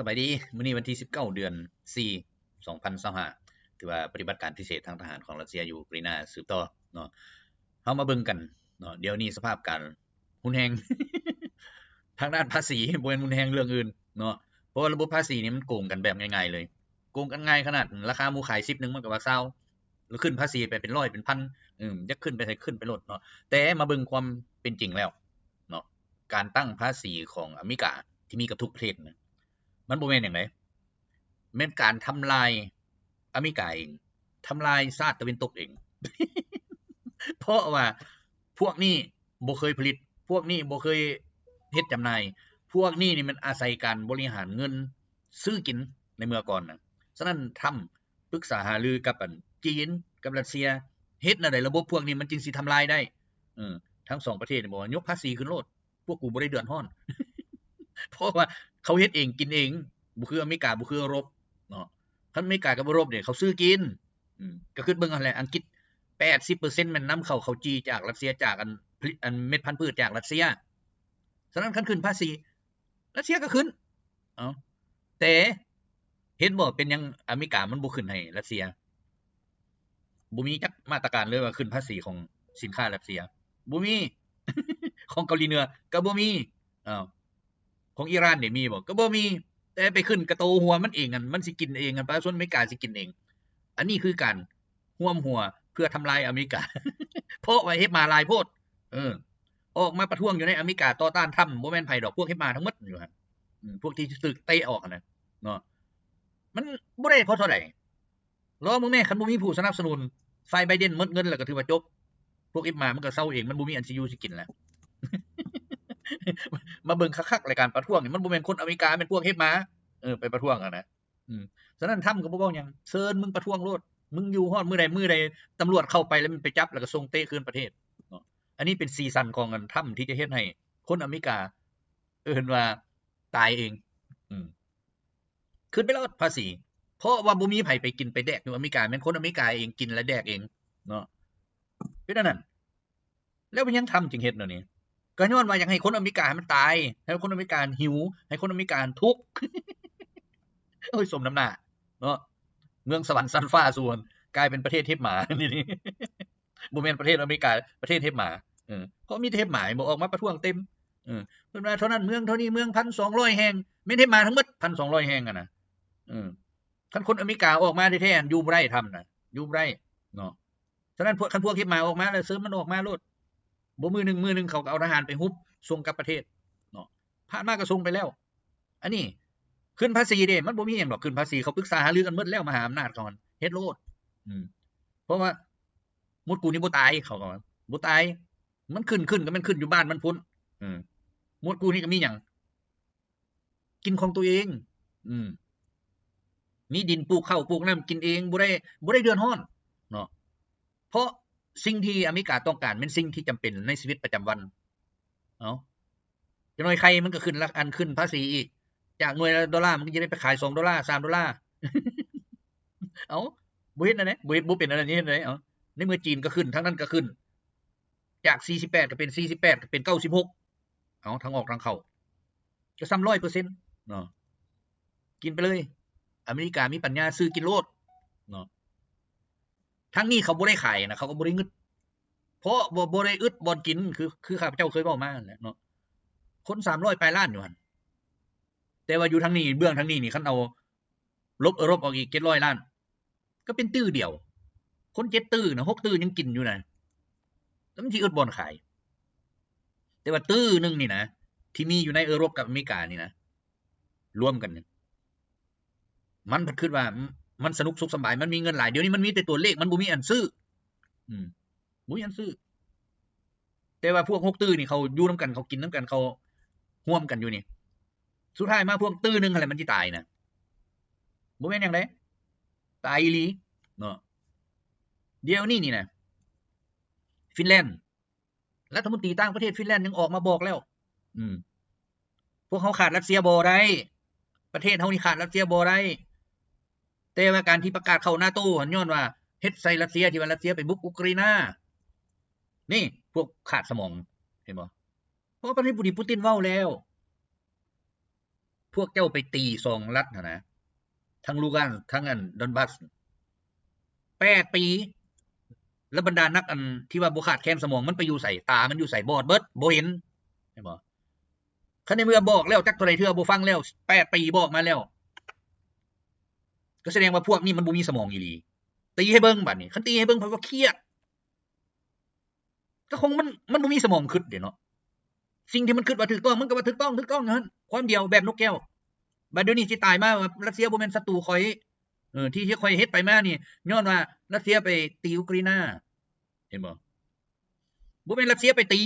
ສະບາຍດີ, ມື້ນີ້ວັນທີສິບເກົ້າ ເດືອນສີ່ ສອງພັນຊາວຫ້າ ຖືວ່າປະຕິບັດການພິເສດທາງທະຫານຂອງຣັດເຊຍຢູ່ອູກຣາຍນາສືບຕໍ່ເນາະ. ເຮົາມາເບິ່ງກັນເນາະ, ດຽວນີ້ສະພາບການຮຸນແຮງ ທາງດ້ານພາສີ, ບໍ່ແມ່ນຮຸນແຮງເລື່ອງອື່ນເນາະ, ເພາະວ່າລະບົບພາສີນີ້ມັນໂກງກັນແບບງ່າຍໆເລີຍ. ໂກງກັນງ່າຍຂະໜາດ ລາຄາໝູຂາຍສິບໜຶ່ງ ມັນກໍວ່າຊາວ ແລ້ວຂຶ້ນພາສີໄປເປັນຮ້ອຍເປັນພັນ, ເອີ ຢາກຂຶ້ນໄປໃສຂຶ້ນໄປໂລດເນາະ. ແຕ່ມາເບິ່ງຄວາມເປັນຈິງແລ້ວເນາະ, ການຕັ້ງພາສີຂອງອາເມລິກາທີ່ມີກັບທຸກປະເທດນະ ມັນບໍ່ແມ່ນຫຍັງໃດ, ແມ່ນການທຳລາຍອາເມລິກາເອງ, ທຳລາຍຊາດຕາເວັນຕົກເອງ. ເພາະວ່າພວກນີ້ບໍ່ເຄີຍຜະລິດ, ພວກນີ້ບໍ່ເຄີຍເຮັດຈຳໜ່າຍ, ພວກນີ້ນີ້ມັນອາໄສການບໍລິຫານເງິນຊື້ກິນໃນເມື່ອກ່ອນນະ. ສະນັ້ນ ທຣຳປຶກສາຫາລືກັບອັນຈີນ ກັບຣັດເຊຍ, ເຮັດແນວໃດລະບົບພວກນີ້ມັນຈຶ່ງຊິທຳລາຍໄດ້. ເອີ ທັງສອງປະເທດນີ້ບອກວ່າຍົກພາສີຂຶ້ນໂລດ, ພວກກູບໍ່ໄດ້ເດືອດຮ້ອນ ເພາະວ່າເຂົາເຮັດເອງກິນເອງ, ບໍ່ຄືອາເມລິກາ ບໍ່ຄືເອີຣົບເນາະ. ຄັນອາເມລິກາກັບເອີຣົບນີ້ເຂົາຊື້ກິນ, ອືມ ກໍຄິດເບິ່ງຫັ້ນແຫຼະ, ອັງກິດ ແປດສິບເປີເຊັນ ແມ່ນນຳເຂົ້າເຂົ້າຈີ່ຈາກຣັດເຊຍ, ຈາກອັນ ອັນເມັດພັນພືດຈາກຣັດເຊຍ. ສະນັ້ນຄັນຂຶ້ນພາສີ ຣັດເຊຍກໍຂຶ້ນ. ເອົ້າ ແຕ່ເຫັນບໍ່ ເປັນຫຍັງອາເມລິກາມັນບໍ່ຂຶ້ນໃຫ້ຣັດເຊຍ? ບໍ່ມີຈັກມາດຕະການເລີຍວ່າຂຶ້ນພາສີຂອງສິນຄ້າຣັດເຊຍ, ບໍ່ມີ. ຂອງເກົາຫຼີເໜືອກໍບໍ່ມີ. ເອົ້າ ຂອງອີຣານນີ້ມີບໍ່? ກໍບໍ່ມີ. ແຕ່ໄປຂຶ້ນກະໂຕຫົວມັນເອງຫັ້ນ, ມັນຊິກິນເອງຫັ້ນ, ປະຊາຊົນອາເມລິກາຊິກິນເອງ. ອັນນີ້ຄືການຮ່ວມຫົວເພື່ອທຳລາຍອາເມລິກາ ເພາະວ່າເຮັດໝາຫຼາຍໂພດ. ເອີ ອອກມາປະທ້ວງຢູ່ໃນອາເມລິກາຕໍ່ຕ້ານທຣຳ ບໍ່ແມ່ນໃຜດອກ, ພວກເຮັດໝາທັງໝົດຢູ່ຫັ້ນ. ອືມ ພວກທີ່ຖືກເຕະອອກຫັ້ນນະເນາະ, ມັນບໍ່ໄດ້ເພາະເທົ່າໃດ. ລໍເບິ່ງແມ້, ຄັນບໍ່ມີຜູ້ສະໜັບສະໜູນ, ຝ່າຍໄບເດັນໝົດເງິນແລ້ວກໍຖືວ່າຈົບ. ພວກເຮັດໝາມັນກໍເຊົາເອງ, ມັນບໍ່ມີອັນຊິຢູ່ຊິກິນແລ້ວ. ມາເບິ່ງຄັກໆ ລາຍການປະທ້ວງນີ້ ມັນບໍ່ແມ່ນຄົນອາເມລິກາ, ແມ່ນພວກເຮັດໝາ ເອີ ໄປປະທ້ວງຫັ້ນນະ. ອືມ ສະນັ້ນທຣຳກໍບໍ່ເວົ້າຫຍັງ, ເຊີນມຶງປະທ້ວງໂລດ, ມຶງຢູ່ຮອດມື້ໃດມື້ໃດ ຕຳຫຼວດເຂົ້າໄປແລ້ວມັນໄປຈັບ ແລ້ວກໍສົ່ງເຕະຄືນປະເທດເນາະ. ອັນນີ້ເປັນສີສັນຂອງອັນທຣຳທີ່ຈະເຮັດໃຫ້ຄົນອາເມລິກາ ເອີ້ນວ່າຕາຍເອງ. ອືມ ຂຶ້ນໄປໂລດພາສີ, ເພາະວ່າບໍ່ມີໃຜໄປກິນໄປແດກຢູ່ອາເມລິກາ, ແມ່ນຄົນອາເມລິກາເອງກິນແລະແດກເອງເນາະ. ເປັນອັນນັ້ນ ແລ້ວເປັນຫຍັງທຣຳຈຶ່ງເຮັດແນວນີ້? ກໍຍ້ອນວ່າຢາກໃຫ້ຄົນອາເມລິກາໃຫ້ມັນຕາຍ, ໃຫ້ຄົນອາເມລິກາຫິວ, ໃຫ້ຄົນອາເມລິກາທຸກ. ໂອ້ຍ ສົມນ້ຳໜ້າເນາະ, ເມືອງສະຫວັນຊັ້ນຟ້າສູ່ ກາຍເປັນປະເທດເຫັບໝານີ້. ບໍ່ແມ່ນປະເທດອາເມລິກາ, ປະເທດເຫັບໝາ. ເອີ ເພາະມີແຕ່ເຫັບໝາ ບໍ່ອອກມາປະທ້ວງເຕັມ. ເອີ ເພິ່ນວ່າເທົ່ານັ້ນເມືອງ ເທົ່ານີ້ເມືອງ ພັນສອງຮ້ອຍແຫ່ງ, ແມ່ນເຫັບໝາທັງໝົດ ພັນສອງຮ້ອຍແຫ່ງຫັ້ນນະ. ເອີ ຄັນຄົນອາເມລິກາອອກມາແທ້ໆ ຢູ່ບໍ່ໄດ້ ທຳນະ ຢູ່ບໍ່ໄດ້ເນາະ. ສະນັ້ນ ພວກ ຄັນພວກເຫັບໝາອອກມາແລ້ວ ເຊີນມັນອອກມາໂລດ. ບໍ່ມື້ໜຶ່ງ ມື້ໜຶ່ງເຂົາກໍເອົາທະຫານໄປຮຸບ ສົ່ງກັບປະເທດເນາະ. ຜ່ານມາກໍສົ່ງໄປແລ້ວ. ອັນນີ້ຂຶ້ນພາສີເດ້ ມັນບໍ່ມີຫຍັງດອກ, ຂຶ້ນພາສີ ເຂົາປຶກສາຫາລືກັນໝົດແລ້ວ ມະຫາອຳນາດເຂົາຫັ້ນ ເຮັດໂລດ. ອືມ ເພາະວ່າໝົດກູນີ້ບໍ່ຕາຍ, ເຂົາກໍວ່າບໍ່ຕາຍ. ມັນຂຶ້ນ ຂຶ້ນກໍແມ່ນຂຶ້ນຢູ່ບ້ານມັນພຸ້ນ. ອືມ ໝົດກູນີ້ກໍມີຫຍັງ? ກິນຂອງຕົວເອງ. ອືມ ມີດິນປູກເຂົ້າປູກນ້ຳກິນເອງ, ບໍ່ໄດ້ ບໍ່ໄດ້ເດືອດຮ້ອນເນາະ. ເພາະສິ່ງທີ່ອາເມລິກາຕ້ອງການແມ່ນສິ່ງທີ່ຈຳເປັນໃນຊີວິດປະຈຳວັນ. ເອົ້າ ຈັກໜ້ອຍໄຂ່ມັນກໍຂຶ້ນລາ ອັນ ຂຶ້ນພາສີອີກ, ຈາກໜ່ວຍລະໂດລາ ມັນກໍຈະໄດ້ໄປຂາຍສອງໂດລາ ສາມໂດລາ. ເອົ້າ ບໍ່ເຮັດແນວໃດ? ບໍ່ເຮັດ ບໍ່ເປັນແນວໃດ ເຮັດແນວໃດ? ເອົ້າ ໃນເມື່ອຈີນກໍຂຶ້ນ ທາງນັ້ນກໍຂຶ້ນ, ຈາກສີ່ສິບແປດກໍເປັນສີ່ສິບແປດ ກໍເປັນເກົ້າສິບຫົກ. ເອົາ ທາງອອກທາງເຂົ້າ ກໍສ່ຳຮ້ອຍເປີເຊັນເນາະ. ກິນໄປເລີຍ, ອາເມລິກາມີປັນຍາຊື້ກິນໂລດເນາະ. ທາງນີ້ເຂົາບໍ່ໄດ້ຂາຍນະ, ເຂົາກໍບໍ່ໄດ້ງຶດ, ເພາະບໍ່ ບໍ່ໄດ້ອຶດບ່ອນກິນ ຄື ຄືຂ້າພະເຈົ້າເຄີຍເວົ້າມາຫັ້ນແຫຼະເນາະ. ຄົນສາມຮ້ອຍປາຍລ້ານຢູ່ຫັ້ນ, ແຕ່ວ່າຢູ່ທາງນີ້ ເບື້ອງທາງນີ້ນີ້ ຄັນເອົາລົບເອີຣົບອອກອີກເຈັດຮ້ອຍລ້ານ ກໍເປັນຕື້ດຽວ. ຄົນເຈັດຕື້ນະ ຫົກຕື້ຍັງກິນຢູ່ນະ, ແລ້ວມັນຊິອຶດບ່ອນຂາຍ. ແຕ່ວ່າຕື້ໜຶ່ງນີ້ນະ ທີ່ມີຢູ່ໃນເອີຣົບກັບອາເມລິການີ້ນະ ລວມກັນນີ້ ມັນພັດຄິດວ່າ ມັນສະໜຸກສຸກສະບາຍ, ມັນມີເງິນຫຼາຍ. ດຽວນີ້ມັນມີແຕ່ຕົວເລກ, ມັນບໍ່ມີອັນຊື້. ອືມ ບໍ່ມີອັນຊື້. ແຕ່ວ່າພວກຫົກຕື້ນີ້ ເຂົາຢູ່ນຳກັນ, ເຂົາກິນນຳກັນ, ເຂົາຮ່ວມກັນຢູ່ນີ້. ສຸດທ້າຍມາພວກຕື້ໜຶ່ງຫັ້ນແຫຼະມັນຊິຕາຍນະ, ບໍ່ແມ່ນຫຍັງເດ້, ຕາຍອີ່ຫຼີເນາະ. ດຽວນີ້ນີ້ນະ ຟິນແລນ ລັດຖະມົນຕີຕ່າງປະເທດຟິນແລນຍັງອອກມາບອກແລ້ວ, ອືມ ພວກເຮົາຂາດຣັດເຊຍບໍ່ໄດ້, ປະເທດເຮົານີ້ຂາດຣັດເຊຍບໍ່ໄດ້. ແຕ່ວ່າການທີ່ປະກາດເຂົ້ານາໂຕຫັ້ນ ຍ້ອນວ່າເຮັດໃສ່ຣັດເຊຍ ທີ່ວ່າຣັດເຊຍໄປບຸກອຸກຣາຍນາ. ນີ້ພວກຂາດສະໝອງ ເຫັນບໍ່? ເພາະປະທານາທິບໍດີປູຕິນເວົ້າແລ້ວ, ພວກເຈົ້າໄປຕີສອງລັດຫັ້ນນະ ທັງລູການ ທັງອັນດອນບັສ ແປດປີ ແລ້ວບັນດານັກອັນທີ່ວ່າບໍ່ຂາດແຄນສະໝອງ ມັນໄປຢູ່ໃສ? ຕາມັນຢູ່ໃສ? ບອດເບິດ ບໍ່ເຫັນ ເຫັນບໍ່? ຄັນໃນເມື່ອບອກແລ້ວຈັກເທົ່າໃດເທື່ອ ບໍ່ຟັງແລ້ວ ແປດປີບອກມາແລ້ວ ກໍສະແດງວ່າພວກນີ້ມັນບໍ່ມີສະໝອງອີ່ຫຼີ. ຕີໃຫ້ເບິ່ງບາດນີ້ ຄັນຕີໃຫ້ເບິ່ງ ເພິ່ນກໍຄຽດ ກໍຄົງມັນ ມັນບໍ່ມີສະໝອງຄິດເດ້ເນາະ. ສິ່ງທີ່ມັນຄິດວ່າຖືກຕ້ອງ ມັນກໍວ່າຖືກຕ້ອງ ຖືກຕ້ອງຢູ່ຫັ້ນ ຄວາມດຽວແບບນົກແກ້ວ. ບັດດຽວນີ້ຊິຕາຍມາວ່າ ຣັດເຊຍບໍ່ແມ່ນສັດຕູຂ້ອຍ ເອີ ທີ່ ທີ່ຂ້ອຍເຮັດໄປມານີ້ ຍ້ອນວ່າຣັດເຊຍໄປຕີອຸກຣາຍນາ ເຫັນບໍ່? ບໍ່ແມ່ນຣັດເຊຍໄປຕີ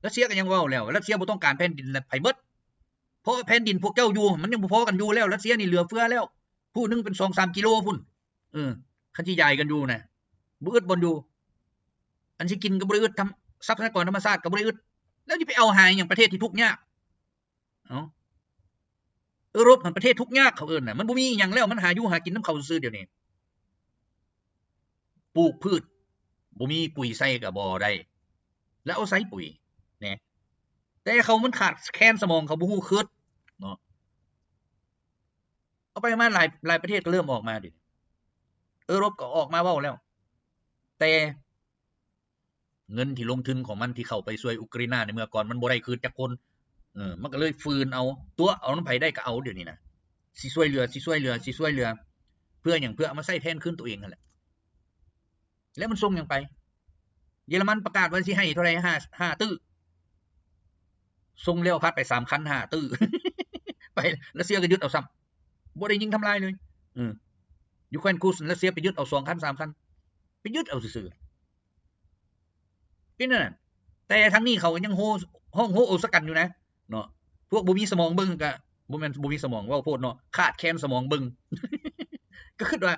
ຣັດເຊຍກໍຍັງເວົ້າແລ້ວ ຣັດເຊຍບໍ່ຕ້ອງການແຜ່ນດິນໃຜເບິດ ເພາະແຜ່ນດິນພວກເຈົ້າຢູ່ ມັນຍັງບໍ່ພໍກັນຢູ່ແລ້ວ ຣັດເຊຍນີ້ເຫຼືອເຟືອແລ້ວ ຜູ້ໜຶ່ງເປັນສອງສາມກິໂລພຸ້ນ ເອີ ຄັນຊິຢາຍກັນຢູ່ນະ ບໍ່ອຶດບ່ອນຢູ່ ອັນຊິກິນກໍບໍ່ໄດ້ອຶດ ທຳ ຊັບພະຍາກອນທຳມະຊາດກໍບໍ່ໄດ້ອຶດ ແລ້ວຊິໄປເອົາຫາຫຍັງປະເທດທີ່ທຸກຍາກ? ເອົ້າ ເອີຣົບຫັ້ນປະເທດທຸກຍາກເຂົາເອີ້ນນະ ມັນບໍ່ມີອີ່ຫຍັງແລ້ວ ມັນຫາຢູ່ຫາກິນນຳເຂົາຊື່ໆ ດຽວນີ້ ປູກພືດ ບໍ່ມີປຸ໋ຍໃສ່ກໍບໍ່ໄດ້ ແລ້ວເອົາໃສ່ປຸ໋ຍແນ່ ແຕ່ເຂົາມັນຂາດແຄນສະໝອງ ເຂົາບໍ່ຮູ້ຄິດເນາະ. ເອົາໄປມາຫຼາຍ ຫຼາຍປະເທດກໍເລີ່ມອອກມາເດ ເອີຣົບກໍອອກມາເວົ້າແລ້ວ ແຕ່ ເງິນທີ່ລົງທຶນຂອງມັນທີ່ເຂົ້າໄປຊ່ວຍອຸກຣາຍນາໃນເມື່ອກ່ອນ ມັນບໍ່ໄດ້ຄືນຈັກຄົນ ເອີ ມັນກໍເລີຍຝືນເອົາ ຕົວະເອົານຳໃຜໄດ້ກໍເອົາ ດຽວນີ້ນະ ຊິຊ່ວຍເຫຼືອ ຊິຊ່ວຍເຫຼືອ ຊິຊ່ວຍເຫຼືອ ເພື່ອຫຍັງ? ເພື່ອເອົາມາໃຊ້ແທນຄືນຕົວເອງຫັ້ນແຫຼະ ແລ້ວມັນສົ່ງຫຍັງໄປ? ເຢຍລະມັນປະກາດວ່າຊິໃຫ້ເທົ່າໃດ ຫ້າ ຫ້າຕື້ ສົ່ງເລໂອພາດໄປສາມຄັນ ຫ້າຕື້ ໄປ ຣັດເຊຍກໍຍຶດເອົາຊ້ຳ ບໍ່ໄດ້ຍິງທຳລາຍເລີຍ ເອີ ຢູເຄຣນຄູສ ຣັດເຊຍໄປຍຶດເອົາສອງຄັນ ສາມຄັນ ໄປຍຶດເອົາຊື່ໆ ເປັນແນວນັ້ນ ແຕ່ທາງນີ້ເຂົາກໍຍັງໂຮ ຮ້ອງໂຮໂອສະກັນຢູ່ນະເນາະ ພວກບໍ່ມີສະໝອງເບິ່ງກໍ ບໍ່ແມ່ນບໍ່ມີສະໝອງ ເວົ້າໂພດເນາະ ຂາດແຄນສະໝອງເບິ່ງ ກໍຄິດວ່າ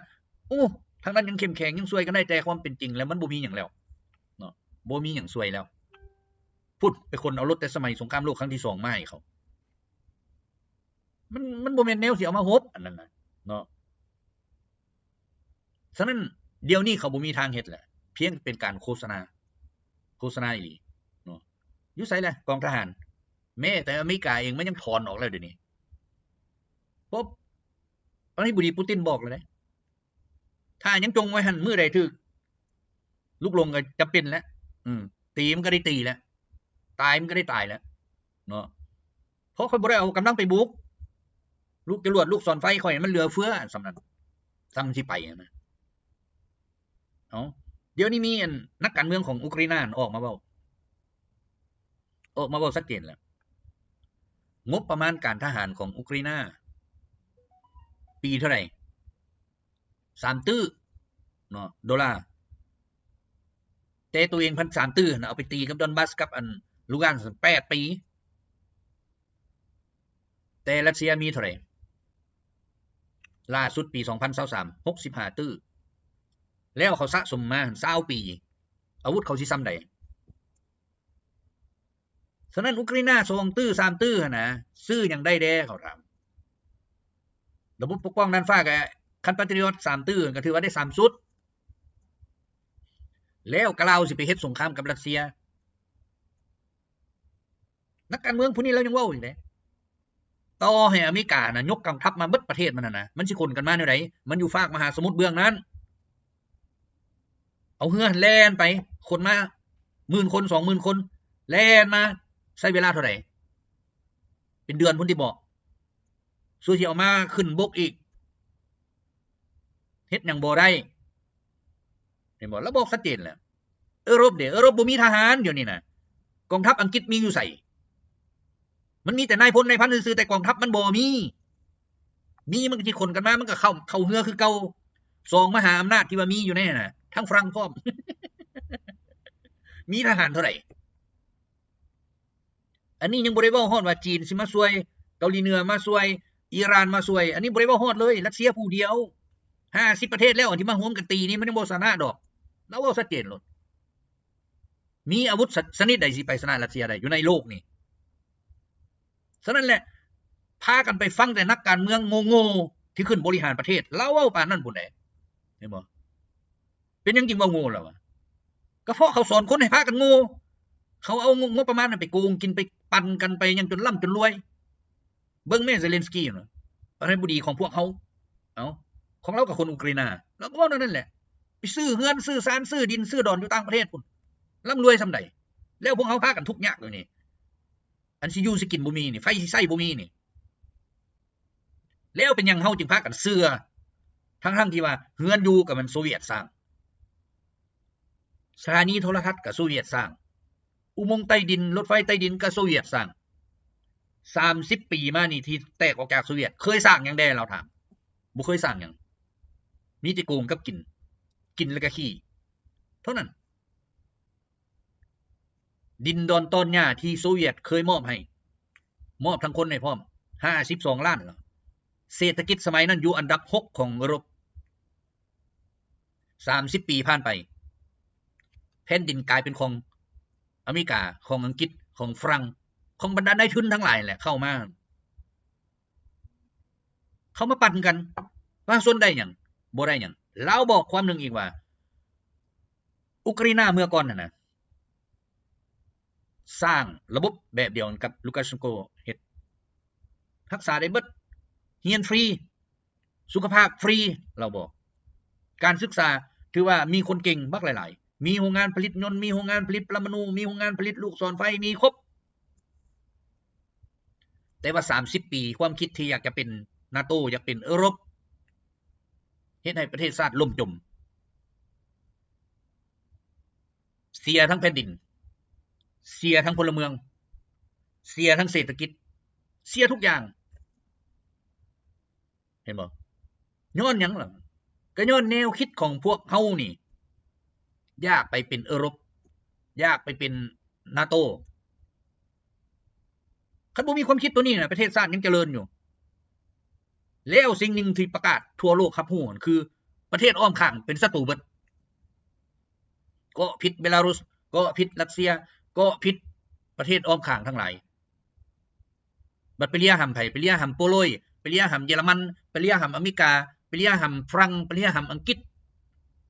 ໂອ້ ທາງນັ້ນຍັງເຂັ້ມແຂງ ຍັງຊ່ວຍກັນໄດ້ ແຕ່ຄວາມເປັນຈິງແລ້ວມັນບໍ່ມີຫຍັງແລ້ວເນາະ ບໍ່ມີຫຍັງຊ່ວຍແລ້ວ ພຸ້ນ ໄປຂົນເອົາລົດແຕ່ສະໄໝສົງຄາມໂລກຄັ້ງທີສອງມາໃຫ້ເຂົາ ມັນ ມັນບໍ່ແມ່ນແນວຊິເອົາມາຮົບ ອັນນັ້ນນະເນາະ. ສະນັ້ນ ດຽວນີ້ເຂົາບໍ່ມີທາງເຮັດແຫຼະ ພຽງເປັນການໂຄສະນາ ໂຄສະນາອີ່ຫຼີເນາະ. ຢູ່ໃສລະກອງທະຫານ? ແມ້ແຕ່ອາເມລິກາເອງມັນຍັງຖອນອອກແລ້ວດຽວນີ້ ເພາະ ປະທານາທິບໍດີປູຕິນບອກແລ້ວເດ້ ຖ້າຍັງຈົ່ງໄວ້ຫັ້ນ ມື້ໃດຖືກ ລູກຫຼົງກໍຈຳເປັນແຫຼະ ອືມ ຕີມັນກໍໄດ້ຕີແຫຼະ ຕາຍມັນກໍໄດ້ຕາຍແຫຼະເນາະ ເພາະຂ້ອຍບໍ່ໄດ້ເອົາກຳລັງໄປບຸກ ລູກຈະຫຼວດ ລູກສອນໄຟຂ້ອຍມັນເຫຼືອເຟືອສ່ຳນັ້ນ ສ່ຳຊິໄປຫັ້ນນະ. ເອົ້າ ດຽວນີ້ມີອັນ ນັກການເມືອງຂອງອຸກຣາຍນາອອກມາເວົ້າ ອອກມາເວົ້າຊັດເຈນແລ້ວ ງົບປະມານການທະຫານຂອງອຸກຣາຍນາ ປີເທົ່າໃດ? ສາມຕື້ເນາະ ໂດລາ ແຕ່ໂຕເອງພັນສາມຕື້ນະ ເອົາໄປຕີກັບດອນບັສກັບອັນລູການແປດປີ ແຕ່ຣັດເຊຍມີເທົ່າໃດ? ລ່າສຸດປີສອງພັນຊາວສາມ ຫົກສິບຫ້າຕື້ ແລ້ວເຂົາສະສົມມາຊາວປີ ອາວຸດເຂົາຊິສ່ຳໃດ? ສະນັ້ນ ອຸກຣາຍນາສອງຕື້ ສາມຕື້ຫັ້ນນະ ຊື້ຫຍັງໄດ້ແດ່ ເຂົາຖາມ. ລະບົບປົກປ້ອງນ່ານຟ້າກະ ຄັນປາຕຣິອອດສາມຕື້ ກະຖືວ່າໄດ້ສາມຊຸດ ແລ້ວກະລາວຊິໄປເຮັດສົງຄາມກັບຣັດເຊຍ. ນັກການເມືອງຜູ້ນີ້ລາວຍັງເວົ້າອີກເດ້ ຕໍ່ໃຫ້ອາເມລິການະຍົກກອງທັບມາເບິດປະເທດມັນຫັ້ນນະ ມັນຊິຂົນກັນມາແນວໃດ? ມັນຢູ່ຟາກມະຫາສະໝຸດເບື້ອງນັ້ນ ເອົາເຮືອແລ່ນໄປ ຄົນມາໝື່ນຄົນ ສອງໝື່ນຄົນ ແລ່ນມາ ໃຊ້ເວລາເທົ່າໃດ? ເປັນເດືອນພຸ້ນຕິເບາະ ສູ່ຊິເອົາມາຂຶ້ນບົກອີກ ເຮັດຫຍັງບໍ່ໄດ້ ເຫັນບໍ່? ລາວບອກຊັດເຈນແລ້ວ. ເອີຣົບເດ ເອີຣົບບໍ່ມີທະຫານດຽວນີ້ນະ ກອງທັບອັງກິດມີຢູ່ໃສ? ມັນມີແຕ່ນາຍພົນນາຍພັນຊື່ໆ ແຕ່ກອງທັບມັນບໍ່ມີ ມີມັນກໍຊິຂົນກັນມາ ມັນກໍເຂົ້າ ເຂົ້າເຮືອຄືເກົ່າ ສອງມະຫາອຳນາດທີ່ວ່າມີຢູ່ໃນຫັ້ນນະ ທັງຝຣັ່ງພ້ອມ ມີທະຫານເທົ່າໃດ? ອັນນີ້ຍັງບໍ່ໄດ້ເວົ້າຮອດວ່າຈີນຊິມາຊ່ວຍ ເກົາຫຼີເໜືອມາຊ່ວຍ ອີຣານມາຊ່ວຍ ອັນນີ້ບໍ່ໄດ້ເວົ້າຮອດເລີຍ ຣັດເຊຍຜູ້ດຽວ ຫ້າສິບປະເທດແລ້ວ ອັນທີ່ມາຮ່ວມກັນຕີນີ້ ມັນຍັງບໍ່ຊະນະດອກ ລາວເວົ້າຊັດເຈນໂລດ. ມີອາວຸດຊະ ຊະນິດໃດຊິໄປຊະນະຣັດເຊຍໄດ້ຢູ່ໃນໂລກນີ້? ສະນັ້ນແຫຼະ ພາກັນໄປຟັງແຕ່ນັກການເມືອງໂງ່ໆ ທີ່ຂຶ້ນບໍລິຫານປະເທດ ລາວເວົ້າປານນັ້ນພຸ້ນແຫຼະ ເຫັນບໍ່? ເປັນຫຍັງຈຶ່ງເວົ້າໂງ່ລະວະ? ກໍເພາະເຂົາສອນຄົນໃຫ້ພາກັນໂງ່ ເຂົາເອົາງົບປະມານນັ້ນໄປໂກງກິນ ໄປປັ່ນກັນ ໄປຫຍັງຈົນລ່ຳຈົນລວຍ. ເບິ່ງແມ່ເຊເລັນສກີນະ ປະທານາທິບໍດີຂອງພວກເຮົາ ເອົ້າ ຂອງລາວກໍຄົນອຸກຣາຍນາ ລາວກໍເວົ້າແນວນັ້ນແຫຼະ ໄປຊື້ເຮືອນ ຊື້ຊານ ຊື້ດິນ ຊື້ດອນຢູ່ຕ່າງປະເທດພຸ້ນ ລ່ຳລວຍສ່ຳໃດ ແລ້ວພວກເຮົາພາກັນທຸກຍາກຢູ່ນີ້ ອັນຊິຢູ່ຊິກິນບໍ່ມີນີ້ ໄຟຊິໃຊ້ບໍ່ມີນີ້ ແລ້ວເປັນຫຍັງເຮົາຈຶ່ງພາກັນເຊື່ອ ທັງໆທີ່ວ່າເຮືອນຢູ່ກໍແມ່ນໂຊວຽດສ້າງ ສະຖານີໂທລະທັດກໍໂຊວຽດສ້າງ ອຸໂມງໃຕ້ດິນ ລົດໄຟໃຕ້ດິນກໍໂຊວຽດສ້າງ ສາມສິບປີມານີ້ທີ່ແຕກອອກຈາກໂຊວຽດ ເຄີຍສ້າງຫຍັງແດ່ລາວຖາມ? ບໍ່ເຄີຍສ້າງຫຍັງ ມີແຕ່ໂກງກັບກິນ ກິນແລ້ວກໍຂີ້ເທົ່ານັ້ນ. ດິນດອນຕອນຫຍ້າທີ່ໂຊວຽດເຄີຍມອບໃຫ້ ມອບທັງຄົນໃຫ້ພ້ອມ ຫ້າສິບສອງລ້ານ. ເສດຖະກິດສະໄໝນັ້ນຢູ່ອັນດັບຫົກຂອງເອີຣົບ. ສາມສິບປີຜ່ານໄປ ແຜ່ນດິນກາຍເປັນຂອງອາເມລິກາ, ຂອງອັງກິດ, ຂອງຝຣັ່ງ, ຂອງບັນດານາຍທຶນທັງຫຼາຍແຫຼະເຂົ້າມາ. ເຂົ້າມາປັນກັນ ປະຊາຊົນໄດ້ຫຍັງ? ບໍ່ໄດ້ຫຍັງ. ລາວບອກຄວາມໜຶ່ງອີກວ່າ ອຸກຣາຍນາເມື່ອກ່ອນຫັ້ນນະ ສ້າງລະບົບແບບດຽວກັນກັບລູກາເຊນໂກເຮັດ ຮັກສາໄດ້ເບິດ ຮຽນຟຣີ ສຸຂະພາບຟຣີ ລາວບອກ. ການສຶກສາຖືວ່າມີຄົນເກັ່ງບັກຫຼາຍໆ ມີໂຮງງານຜະລິດຍົນ ມີໂຮງງານຜະລິດປະລະມະນູ ມີໂຮງງານຜະລິດລູກສອນໄຟ ມີຄົບ. ແຕ່ວ່າສາມສິບປີ ຄວາມຄິດທີ່ຢາກຈະເປັນນາໂຕ ຢາກເປັນເອີຣົບ ເຮັດໃຫ້ປະເທດຊາດລົ້ມຈົມ ເສຍທັງແຜ່ນດິນ ເສຍທັງພົນລະເມືອງ ເສຍທັງເສດຖະກິດ ເສຍທຸກຢ່າງ. ເຫັນບໍ່? ຍ້ອນຫຍັງລະ? ກໍຍ້ອນແນວຄິດຂອງພວກເຮົານີ້ ຢາກໄປເປັນເອີຣົບ ຢາກໄປເປັນນາໂຕ. ຄັນບໍ່ມີຄວາມຄິດຕົວນີ້ນະ ປະເທດຊາດຍັງຈະເລີນຢູ່. ແລ້ວສິ່ງໜຶ່ງທີ່ປະກາດທົ່ວໂລກຮັບຮູ້ຫັ້ນ ຄືປະເທດອ້ອມຂ້າງເປັນສັດຕູເບິດ. ເກາະຜິດເບລາຣຸດ ເກາະຜິດຣັດເຊຍ ເກາະຜິດປະເທດອ້ອມຂ້າງທັງຫຼາຍ. ບັດໄປເລຍຫ້ຳໃຜ? ໄປເລຍຫ້ຳໂປໂລຍ ໄປເລຍຫ້ຳເຢຍລະມັນ ໄປເລຍຫ້ຳອາເມລິກາ ໄປເລຍຫ້ຳຝຣັ່ງ ໄປເລຍຫ້ຳອັງກິດ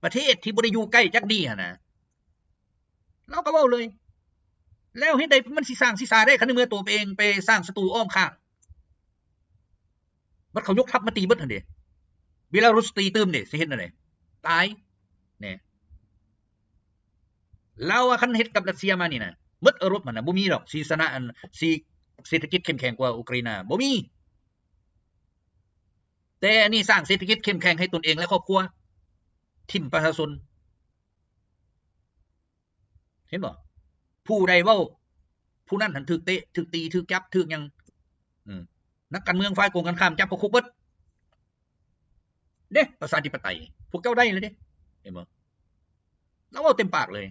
ປະເທດທີ່ບໍ່ໄດ້ຢູ່ໃກ້ຈັກດີ້ຫັ້ນນະ. ລາວກໍເວົ້າເລີຍ ແລ້ວເຮັດໃດມັນຊິສ້າງຊິສາໄດ້ ຄັນໃນເມື່ອຕົວເອງໄປສ້າງສັດຕູອ້ອມຂ້າງ? ບັດເຂົາຍົກທັບມາຕີເບິດຫັ້ນເດ ເບລາຣຸດຕີຕື່ມເດ ຊິເຮັດແນວໃດ? ຕາຍແນ່. ລາວວ່າຄັນເຮັດກັບຣັດເຊຍມານີ້ນະ ເບິດເອີຣົບຫັ້ນນະ ບໍ່ມີດອກຊິຊະນະ ອັນຊິເສດຖະກິດເຂັ້ມແຂງກວ່າອຸກຣາຍນາ ບໍ່ມີ. ແຕ່ອັນນີ້ສ້າງເສດຖະກິດເຂັ້ມແຂງໃຫ້ຕົນເອງ ແລະ ຄອບຄົວ ຖິ້ມປະຊາຊົນ. ເຫັນບໍ່? ຜູ້ໃດເວົ້າ ຜູ້ນັ້ນຫັ້ນຖືກເຕະ ຖືກຕີ ຖືກຈັບ ຖືກຫຍັງ. ອືມ ນັກການເມືອງຝ່າຍກົງກັນຂ້າມຈັບເຂົ້າຄຸກເບິດເດ້. ປະຊາທິປະໄຕ ພວກເຈົ້າໄດ້ແລ້ວເດ້. ເຫັນບໍ່? ລາວເວົ້າເຕັມປາກເລີຍ.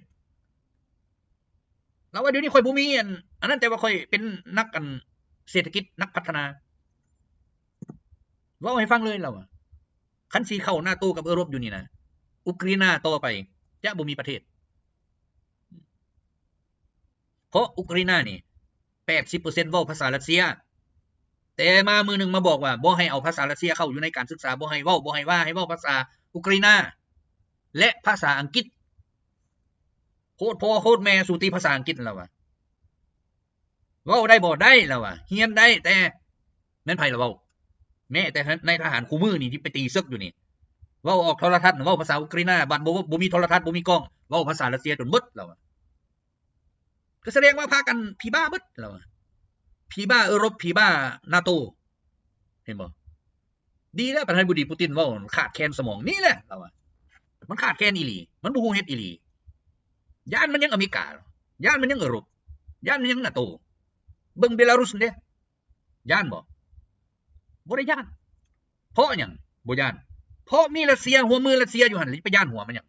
ລາວວ່າ ດຽວນີ້ຂ້ອຍບໍ່ມີອັນ ອັນນັ້ນ ແຕ່ວ່າຂ້ອຍເປັນນັກ ອັນ ເສດຖະກິດ ນັກພັດທະນາ. ເວົ້າໃຫ້ຟັງເລີຍລາວວ່າ ຄັນຊິເຂົ້ານາໂຕກັບເອີຣົບຢູ່ນີ້ນະ ອຸກຣາຍນາຕໍ່ໄປຈະບໍ່ມີປະເທດ. ເພາະອຸກຣາຍນານີ້ ແປດສິບເປີເຊັນເວົ້າພາສາຣັດເຊຍ ແຕ່ມາມື້ໜຶ່ງມາບອກວ່າ ບໍ່ໃຫ້ເອົາພາສາຣັດເຊຍເຂົ້າຢູ່ໃນການສຶກສາ ບໍ່ໃຫ້ເວົ້າ ບໍ່ໃຫ້ວ່າ ໃຫ້ເວົ້າພາສາອຸກຣາຍນາ ແລະ ພາສາອັງກິດ. ໂຄດພໍ່ໂຄດແມ່ສູຕິພາສາອັງກິດ ລາວວ່າ. ເວົ້າໄດ້ບໍ່? ໄດ້ ລາວວ່າ. ຮຽນໄດ້ ແຕ່ແມ່ນໃຜລະເວົ້າ? ແມ້ແຕ່ນາຍທະຫານຄູ່ມື້ນີ້ທີ່ໄປຕີເສິກຢູ່ນີ້ ເວົ້າອອກໂທລະທັດ ເວົ້າພາສາອຸກຣາຍນາ ບັດບໍ່ ບໍ່ມີໂທລະທັດ ບໍ່ມີກ້ອງ ເວົ້າພາສາຣັດເຊຍຈົນເບິດ ລາວວ່າ. ກໍສະແດງວ່າພາກັນຜີບ້າເບິດ ລາວວ່າ. ຜີບ້າເອີຣົບ ຜີບ້ານາໂຕ ເຫັນບໍ່? ດີແລ້ວປະທານາທິບໍດີປູຕິນເວົ້າ ຂາດແຄນສະໝອງ ນີ້ແຫຼະ ລາວວ່າ. ມັນຂາດແຄນອີ່ຫຼີ ມັນບໍ່ຮູ້ເຮັດອີ່ຫຼີ. ຢ້ານມັນຍັງອາເມລິກາ ຢ້ານມັນຍັງເອີຣົບ ຢ້ານມັນຍັງນາໂຕ. ເບິ່ງເບລາຣຸດເດ້ ຢ້ານບໍ່? ບໍ່ໄດ້ຢ້ານ. ເພາະຫຍັງບໍ່ຢ້ານ? ເພາະມີຣັດເຊຍ ຮ່ວມມືຣັດເຊຍຢູ່ຫັ້ນ ແລ້ວຈະໄປຢ້ານຫົວມັນຫຍັງ?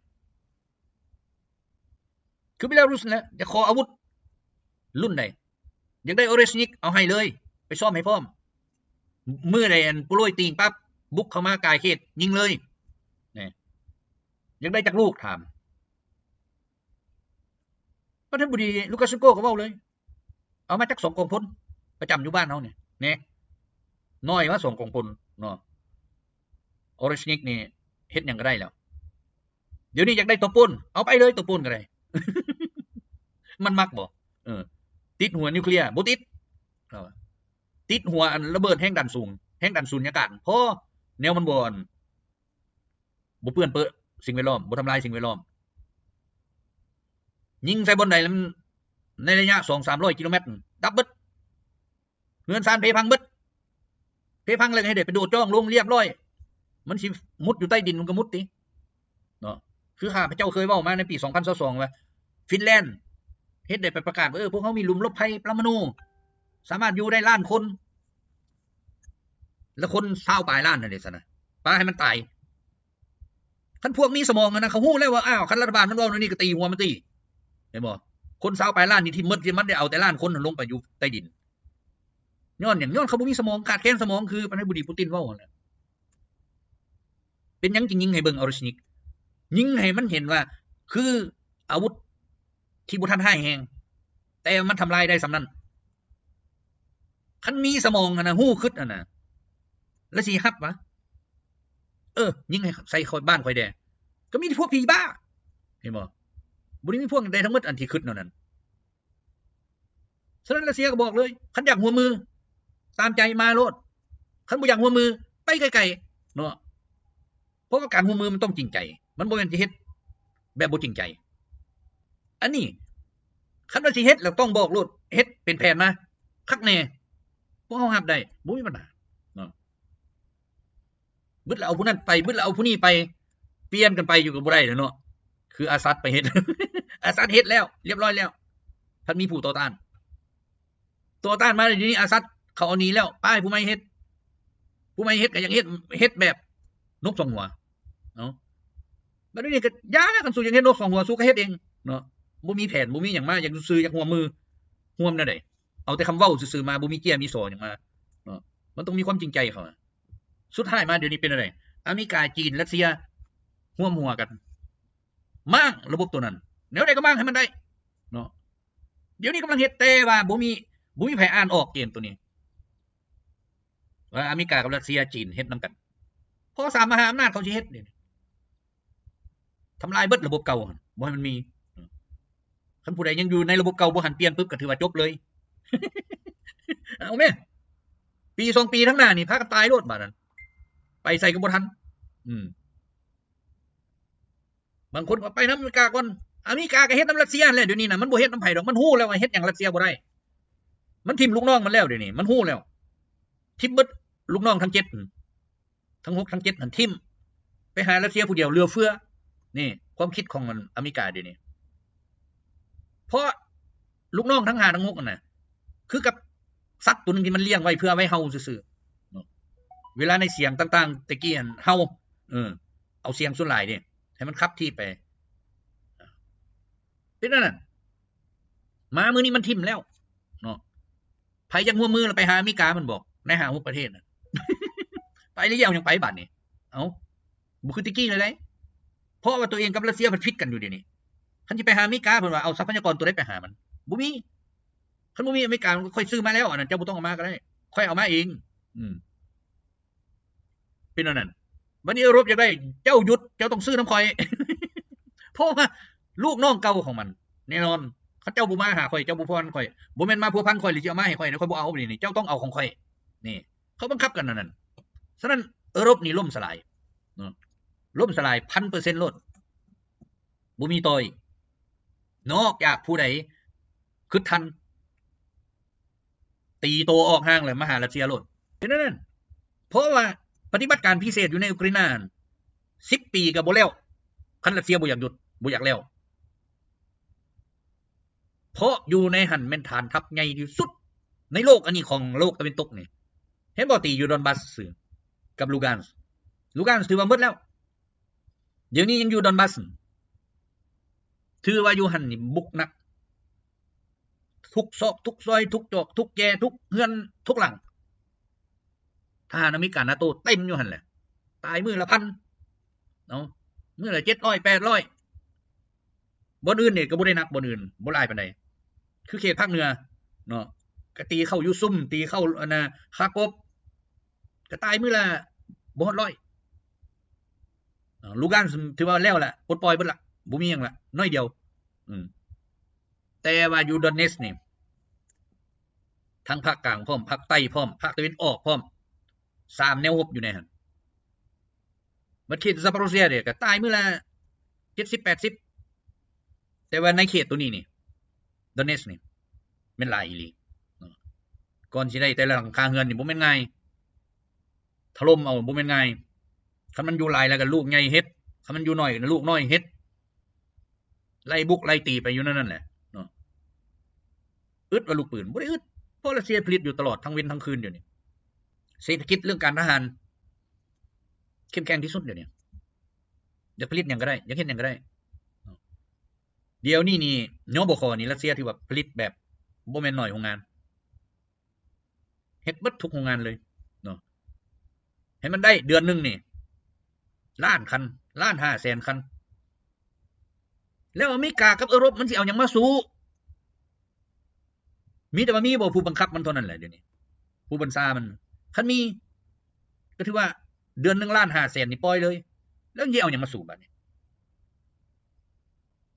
ຄືເບລາຣຸດແຫຼະ ຢາກຂໍອາວຸດລຸ້ນໃດ ຢາກໄດ້ໂອເຣຊນິກ ເອົາໃຫ້ເລີຍ ໄປຊ້ອມໃຫ້ພ້ອມ. ມື້ໃດອັນໂປໂລຍຕີງປັບ ບຸກເຂົ້າມາກາຍເຂດ ຍິງເລີຍ. ນີ້ ຢາກໄດ້ຈັກລູກ? ຖາມ. ປະທານາທິບໍດີລູກາເຊນໂກກໍເວົ້າເລີຍ ເອົາມາຈັກສອງກອງພົນ ປະຈຳຢູ່ບ້ານເຮົານີ້ແນ່ ໜ້ອຍວ່າສອງກອງພົນເນາະ. ໂອເຣຊນິກນີ້ເຮັດຫຍັງກໍໄດ້ແລ້ວ. ດຽວນີ້ຢາກໄດ້ຕົວໂປ້ນ ເອົາໄປເລີຍຕົວໂປ້ນກໍໄດ້. ມັນມັກບໍ່? ເອີ ຕິດຫົວນິວເຄລຍ ບໍ່ຕິດ. ເອີ ເອີ ຕິດຫົວອັນລະເບີດແຮງດັນສູງ ແຮງດັນສູນຍາກາດ ພໍແນວມັນບໍ່ ບໍ່ເປື້ອນເປິ ສິ່ງແວດລ້ອມ ບໍ່ທຳລາຍສິ່ງແວດລ້ອມ. ຍິງໃສ່ບ່ອນໃດ ໃນໄລຍະສອງສາມຮ້ອຍກິໂລແມັດ ດັບເບິດ. ເຮືອນຊານເພພັງເບິດ ເພພັງແລ້ວກໍໃຫ້ໄດ້ໄປໂດດຈ້ອງລົງລຽບຮ້ອຍ. ມັນຊິມຸດຢູ່ໃຕ້ດິນ ມັນກໍມຸດຕິເນາະ. ຄືຂ້າພະເຈົ້າເຄີຍເວົ້າມາໃນປີສອງພັນຊາວສອງວ່າ ຟິນແລນເຮັດໄດ້ໄປປະກາດວ່າ ເອີ ພວກເຮົາມີຫຼຸມຫຼົບໄພປະມານູ ສາມາດຢູ່ໄດ້ລ້ານຄົນ ແລ້ວຄົນຊາວປາຍລ້ານນັ້ນເດຊັ້ນນະ ປາໃຫ້ມັນຕາຍ. ຄັນພວກມີສະໝອງຫັ້ນນະ ເຂົາຮູ້ແລ້ວວ່າ ອ້າວ ຄັນລັດຖະບານມັນເວົ້າແນວນີ້ກໍຕີຫົວມັນຕິ ເຫັນບໍ່? ຄົນຊາວປາຍລ້ານນີ້ທີ່ໝົດ ທີ່ມັນໄດ້ເອົາແຕ່ລ້ານຄົນລົງໄປຢູ່ໃຕ້ດິນ ຍ້ອນຫຍັງ? ຍ້ອນເຂົາບໍ່ມີສະໝອງ ຂາດແຄນສະໝອງ ຄືປະທານາທິບໍດີປູຕິນເວົ້າຫັ້ນແຫຼະ. ເປັນຫຍັງຈຶ່ງຍິງໃຫ້ເບິ່ງອາໂຣສນິກ? ຍິງໃຫ້ມັນເຫັນວ່າ ຄືອາວຸດທີ່ບໍ່ທັນຮ້າຍແຮງ ແຕ່ມັນທຳລາຍໄດ້ສ່ຳນັ້ນ. ຄັນມີສະໝອງຫັ້ນນະ ຮູ້ຄຶດຫັ້ນນະ ລະຊິຮັບຫວາ? ເອີ ຍິງໃຫ້ໃສ່ຂ້ອຍ ບ້ານຂ້ອຍແດ່. ກໍມີແຕ່ພວກຜີບ້າ ເຫັນບໍ່? ບໍ່ໄດ້ມີພວກໃດທັງໝົດອັນທີ່ຄຶດແນວນັ້ນ. ສະນັ້ນ ຣັດເຊຍກໍບອກເລີຍ ຄັນຢາກຮ່ວມມື ຕາມໃຈມາໂລດ, ຄັນບໍ່ຢາກຮ່ວມມື ໄປໄກໆເນາະ. ເພາະວ່າການຮ່ວມມືມັນຕ້ອງຈິງໃຈ, ມັນບໍ່ແມ່ນຊິເຮັດແບບບໍ່ຈິງໃຈ. ອັນນີ້ ຄັນວ່າຊິເຮັດແລ້ວຕ້ອງບອກໂລດ, ເຮັດເປັນແຜນມາຄັກແນ່, ພວກເຮົາຮັບໄດ້ ບໍ່ມີບັນຫາເນາະ. ບຶດແລ້ວເອົາຜູ້ນັ້ນໄປ, ບຶດແລ້ວເອົາຜູ້ນີ້ໄປ, ປ່ຽນກັນໄປຢູ່ກໍບໍ່ໄດ້ແລ້ວເນາະ. ຄືອາສັດໄປເຮັດ, ອາສັດເຮັດແລ້ວ ລຽບຮ້ອຍແລ້ວ, ພັດມີຜູ້ຕໍ່ຕ້ານ, ຕໍ່ຕ້ານມາ. ດຽວນີ້ອາສັດເຂົາເອົາໜີແລ້ວ, ປ້າຍຜູ້ໃໝ່ເຮັດ, ຜູ້ໃໝ່ເຮັດກໍຢາກເຮັດ, ເຮັດແບບນົກສອງຫົວເນາະ. ບັດນີ້ກໍຢ່າ, ຄັນສູຢາກເຮັດນົກສອງຫົວ, ສູກໍເຮັດເອງເນາະ. ບໍ່ມີແຜນ, ບໍ່ມີຫຍັງມາ, ຢາກຊື່ໆ, ຢາກຮ່ວມມື, ຮ່ວມແນວໃດ? ເອົາແຕ່ຄຳເວົ້າຊື່ໆມາ, ບໍ່ມີເຈ້ຍມີສໍຫຍັງມາເນາະ. ມັນຕ້ອງມີຄວາມຈິງໃຈເຂົ້າມາ. ສຸດທ້າຍມາດຽວນີ້ເປັນແນວໃດ? ອາເມລິກາ, ຈີນ, ຣັດເຊຍ ຮ່ວມຫົວກັນມ້າງລະບົບໂຕນັ້ນ, ແນວໃດກໍມ້າງໃຫ້ມັນໄດ້ເນາະ. ດຽວນີ້ກຳລັງເຮັດ, ແຕ່ວ່າບໍ່ມີ, ບໍ່ມີໃຜອ່ານອອກເກມໂຕນີ້ ວ່າອາເມລິກາກັບຣັດເຊຍ, ຈີນເຮັດນຳກັນ. ເພາະສາມມະຫາອຳນາດເຂົາຊິເຮັດນີ້ ທຳລາຍເບິດລະບົບເກົ່າຫັ້ນ, ບໍ່ໃຫ້ມັນມີ. ຄັນຜູ້ໃດຍັງຢູ່ໃນລະບົບເກົ່າ ບໍ່ຫັນປ່ຽນປຶບ ກໍຖືວ່າຈົບເລີຍ. ເອົາແມ້, ປີສອງປີທາງໜ້ານີ້ ພາກັນຕາຍໂລດບາດນັ້ນ, ໄປໃສກໍບໍ່ທັນ. ອືມ ບາງຄົນກໍໄປນຳອາເມລິກາກ່ອນ, ອາເມລິກາກໍເຮັດນຳຣັດເຊຍຫັ້ນແຫຼະ. ດຽວນີ້ນະ ມັນບໍ່ເຮັດນຳໃຜດອກ, ມັນຮູ້ແລ້ວວ່າເຮັດຫຍັງຣັດເຊຍບໍ່ໄດ້. ມັນຖິ້ມລູກນ້ອງມັນແລ້ວ, ດຽວນີ້ມັນຮູ້ແລ້ວ, ຖິ້ມເບິດ ລູກນ້ອງທັງເຈັດ ທັງຫົກທັງເຈັດຫັ້ນຖິ້ມ, ໄປຫາຣັດເຊຍຜູ້ດຽວເຫຼືອເຟືອ. ນີ້ຄວາມຄິດຂອງອາເມລິກາດຽວນີ້. ເພາະລູກນ້ອງທັງຫ້າທັງຫົກຫັ້ນນະ ຄືກັບສັດຕົວໜຶ່ງທີ່ມັນລ້ຽງໄວ້ເພື່ອໄວ້ເຫົ່າຊື່ໆເນາະ. ເວລາໃນສຽງຕ່າງໆແຕ່ກີ້ຫັ້ນເຫົ່າ, ເອີ ເອົາສຽງສ່ວນຫຼາຍເດ້ ໃຫ້ມັນຂັບທີ່ໄປ. ເປັນອັນນັ້ນ, ມາມື້ນີ້ມັນຖິ້ມແລ້ວເນາະ. ໃຜຢາກຮ່ວມມືລະໄປຫາອາເມລິກາ ມັນບອກ ໃນຫ້າຫົກປະເທດນະ. ໄປແລ້ວຍັງໄປບາດນີ້. ເອົ້າ ບໍ່ຄືແຕ່ກີ້ເລີຍເດ້. ເພາະວ່າຕົວເອງກັບຣັດເຊຍພັດຜິດກັນຢູ່ດຽວນີ້. ຄັນຊິໄປຫາອາເມລິກາ ເພິ່ນວ່າເອົາຊັບພະຍາກອນຕົວໃດໄປຫາມັນ? ບໍ່ມີ. ຄັນບໍ່ມີອາເມລິກາ ມັນກໍຄ່ອຍຊື້ມາແລ້ວ, ອັນນັ້ນເຈົ້າບໍ່ຕ້ອງເອົາມາກໍໄດ້, ຂ້ອຍເອົາມາເອງ. ອືມ ເປັນແນວນັ້ນ. ບັດນີ້ເອີຣົບຢາກໄດ້, ເຈົ້າຢຸດ, ເຈົ້າຕ້ອງຊື້ນຳຂ້ອຍ. ເພາະວ່າລູກນ້ອງເກົ່າຂອງມັນ ແນ່ນອນ. ຄັນເຈົ້າບໍ່ມາຫາຂ້ອຍ, ເຈົ້າບໍ່ພົວພັນຂ້ອຍ, ບໍ່ແມ່ນມາພົວພັນຂ້ອຍ ຫຼື ຊິເອົາມາໃຫ້ຂ້ອຍ, ຂ້ອຍບໍ່ເອົາ. ນີ້ ນີ້ເຈົ້າຕ້ອງເອົາຂອງຂ້ອຍ. ນີ້ ເຂົາບັງຄັບກັນອັນນັ້ນ. ສະນັ້ນເອີຣົບນີ້ລົ້ມສະຫຼາຍເນາະ, ລົ້ມສະຫຼາຍພັນເປີເຊັນໂລດ, ບໍ່ມີຕໍ່ອີກ. ນອກຈາກຜູ້ໃດຄຶດທັນ ຕີໂຕອອກຫ່າງແລ້ວມາຫາຣັດເຊຍໂລດ. ເປັນແນວນັ້ນ. ເພາະວ່າປະຕິບັດການພິເສດຢູ່ໃນອຸກຣາຍນາສິບປີກໍບໍ່ແລ້ວ, ຄັນຣັດເຊຍບໍ່ຢາກຢຸດ, ບໍ່ຢາກແລ້ວ. ເພາະຢູ່ໃນຫັ້ນແມ່ນຖານທັບໃຫຍ່ທີ່ສຸດໃນໂລກອັນນີ້, ຂອງໂລກຕາເວັນຕົກນີ້. ເຫັນບໍ່? ຕີຢູ່ດອນບັສຊື່ກັບລູການ, ລູການຖືວ່າໝົດແລ້ວ. ດຽວນີ້ຍັງຢູ່ດອນບັສ, ຖືວ່າຢູ່ຫັ້ນນີ້ບຸກໜັກ, ທຸກຊອກທຸກຊອຍ, ທຸກຈອກທຸກແຈ, ທຸກເຮືອນທຸກຫຼັງ. ທະຫານອາເມລິການາໂຕເຕັມຢູ່ຫັ້ນແຫຼະ, ຕາຍມື້ລະພັນເນາະ, ມື້ລະເຈັດຮ້ອຍ ແປດຮ້ອຍ. ບ່ອນອື່ນນີ້ກໍບໍ່ໄດ້ໜັກ, ບ່ອນອື່ນບໍ່ຫຼາຍປານໃດ, ຄືເຂດພາກເໜືອເນາະ, ກໍຕີເຂົ້າຢູ່ຊຸມ, ຕີເຂົ້າອັນນ່າ ຄາໂກບ, ກໍຕາຍມື້ລະບໍ່ຮອດຮ້ອຍ. ລູການຖືວ່າແລ້ວລະ, ປົດປ່ອຍເບິດລະ, ບໍ່ມີຫຍັງລະ, ໜ້ອຍດຽວ. ອືມ ແຕ່ວ່າຢູ່ດອນເນັດນີ້ ທັງພາກກາງພ້ອມ ພາກໃຕ້ພ້ອມ ພາກຕາເວັນອອກພ້ອມ ສາມແນວຮົບຢູ່ໃນຫັ້ນ. ບັດເຂດຊາປາໂຣເຊຍເດ ກໍຕາຍມື້ລະເຈັດສິບແປດສິບ ແຕ່ວ່າໃນເຂດໂຕນີ້ນີ້ ດອນເນັດນີ້ ແມ່ນຫຼາຍອີ່ຫຼີເນາະ. ກ່ອນຊິໄດ້ແຕ່ລະຫຼັງຄາເຮືອນນີ້ບໍ່ແມ່ນງ່າຍ ຖະຫຼົ່ມເອົາບໍ່ແມ່ນງ່າຍ. ຄັນມັນຢູ່ຫຼາຍແລ້ວກໍລູກໃຫຍ່ເຮັດ ຄັນມັນຢູ່ໜ້ອຍກໍລູກນ້ອຍເຮັດ ໄລ່ບຸກໄລ່ຕີໄປຢູ່ແນວນັ້ນແຫຼະເນາະ. ອຶດວ່າລູກປືນ ບໍ່ໄດ້ອຶດ ເພາະຣັດເຊຍຜະລິດຢູ່ຕະຫຼອດທັງເວັນທັງຄືນດຽວນີ້. ເສດຖະກິດ ເລື່ອງການທະຫານ ເຂັ້ມແຂງທີ່ສຸດດຽວນີ້ ຢາກຜະລິດຫຍັງກໍໄດ້ ຢາກເຮັດຫຍັງກໍໄດ້. ດຽວນີ້ນີ້ ຍບຂ ນີ້ ຣັດເຊຍຖືວ່າຜະລິດແບບບໍ່ແມ່ນໜ້ອຍໂຮງງານ ເຮັດເບິດທຸກໂຮງງານເລີຍເນາະ. ໃຫ້ມັນໄດ້ເດືອນໜຶ່ງນີ້ລ້ານຄັນ ລ້ານຫ້າແສນຄັນ ແລ້ວອາເມລິກາກັບເອີຣົບມັນຊິເອົາຫຍັງມາສູ້? ມີແຕ່ວ່າມີບໍ່ຜູ້ບັງຄັບມັນເທົ່ານັ້ນແຫຼະດຽວນີ້ ຜູ້ບັນຊາມັນ. ຄັນມີກໍຖືວ່າເດືອນໜຶ່ງລ້ານຫ້າແສນນີ້ປ່ອຍເລີຍ ແລ້ວຊິເອົາຫຍັງມາສູ້ບາດນີ້?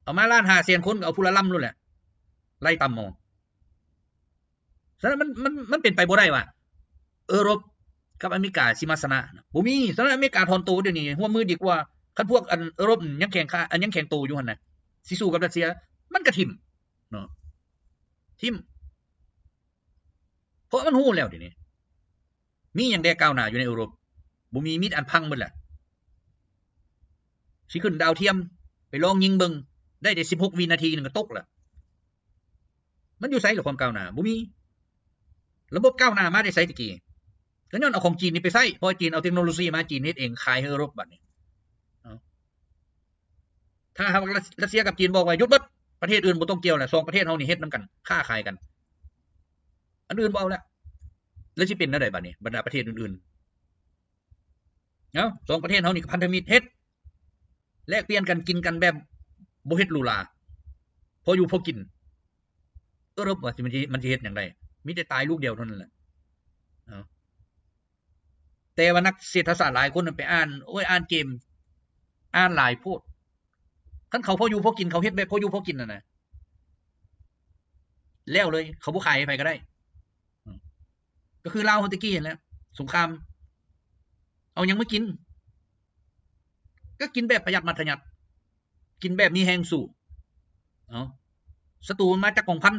ເອົາມາລ້ານຫ້າແສນຄົນ ກໍເອົາຜູ້ລະລຳໂລດແຫຼະ ໄລ່ຕ່ຳເອົາ. ສະນັ້ນມັນ ມັນ ມັນເປັນໄປບໍ່ໄດ້ວ່າເອີຣົບກັບອາເມລິກາຊິມາຊະນະ ບໍ່ມີ. ສະນັ້ນອາເມລິກາຖອນໂຕດຽວນີ້ ຮ່ວມມືດີກວ່າ. ຄັນພວກອັນເອີຣົບຍັງແຂງຂາ ອັນຍັງແຂງໂຕຢູ່ຫັ້ນນະ ຊິສູ້ກັບຣັດເຊຍ ມັນກະຖິ້ມເນາະ ຖິ້ມ ເພາະມັນຮູ້ແລ້ວດຽວນີ້ ມີຫຍັງແດ່ກ້າວໜ້າຢູ່ໃນເອີຣົບ? ບໍ່ມີ ມີແຕ່ອັນພັງເບິດແຫຼະ. ຊິຂຶ້ນດາວທຽມ ໄປລອງຍິງເບິ່ງ ໄດ້ແຕ່ສິບຫົກວິນາທີໜຶ່ງກໍຕົກລະ. ມັນຢູ່ໃສລະຄວາມກ້າວໜ້າ? ບໍ່ມີ. ລະບົບກ້າວໜ້າມາແຕ່ໃສແຕ່ກີ້? ກໍຍ້ອນເອົາຂອງຈີນນີ້ໄປໃຊ້ ເພາະວ່າຈີນເອົາເຕັກໂນໂລຊີມາ ຈີນເຮັດເອງຂາຍໃຫ້ເອີຣົບບາດນີ້. ເອົາ ຖ້າຫາກວ່າຣັດ ຣັດເຊຍກັບຈີນບອກວ່າຢຸດເບິດ ປະເທດອື່ນບໍ່ຕ້ອງກ່ຽວແລ້ວ ສອງປະເທດເຮົານີ້ເຮັດນຳກັນ ຄ້າຂາຍກັນ ອັນອື່ນບໍ່ເອົາແລ້ວ ແລ້ວຊິເປັນແນວໃດບາດນີ້ ບັນດາປະເທດອື່ນໆ? ເອົາ ສອງປະເທດເຮົານີ້ກໍພັນທະມິດ ເຮັດແລກປ່ຽນກັນ ກິນກັນແບບບໍ່ເຮັດຫຼູຫຼາ ພໍຢູ່ພໍກິນ. ເອີຣົບວ່າຊິ ມັນຊິ ມັນຊິເຮັດຫຍັງໄດ້? ມີແຕ່ຕາຍລູກດຽວເທົ່ານັ້ນແຫຼະ. ເອົາ ແຕ່ວ່ານັກເສດຖະສາດຫຼາຍຄົນໄປອ່ານ ໂອ້ຍ ອ່ານເກມ ອ່ານຫຼາຍໂພດ. ຄັນເຂົາພໍຢູ່ພໍກິນ ເຂົາເຮັດແບບພໍຢູ່ພໍກິນຫັ້ນນະ ແລ້ວເລີຍ ເຂົາບໍ່ຂາຍໃຫ້ໃຜກໍໄດ້. ກໍຄືລາວເຮົາແຕ່ກີ້ຫັ້ນແຫຼະ ສົງຄາມ ເອົາຫຍັງມາກິນ? ກໍກິນແບບປະຢັດມັດທະຍັດ ກິນແບບມີແຮງສູ້. ເອົາ ສັດຕູມັນມາຈັກກອງພັນ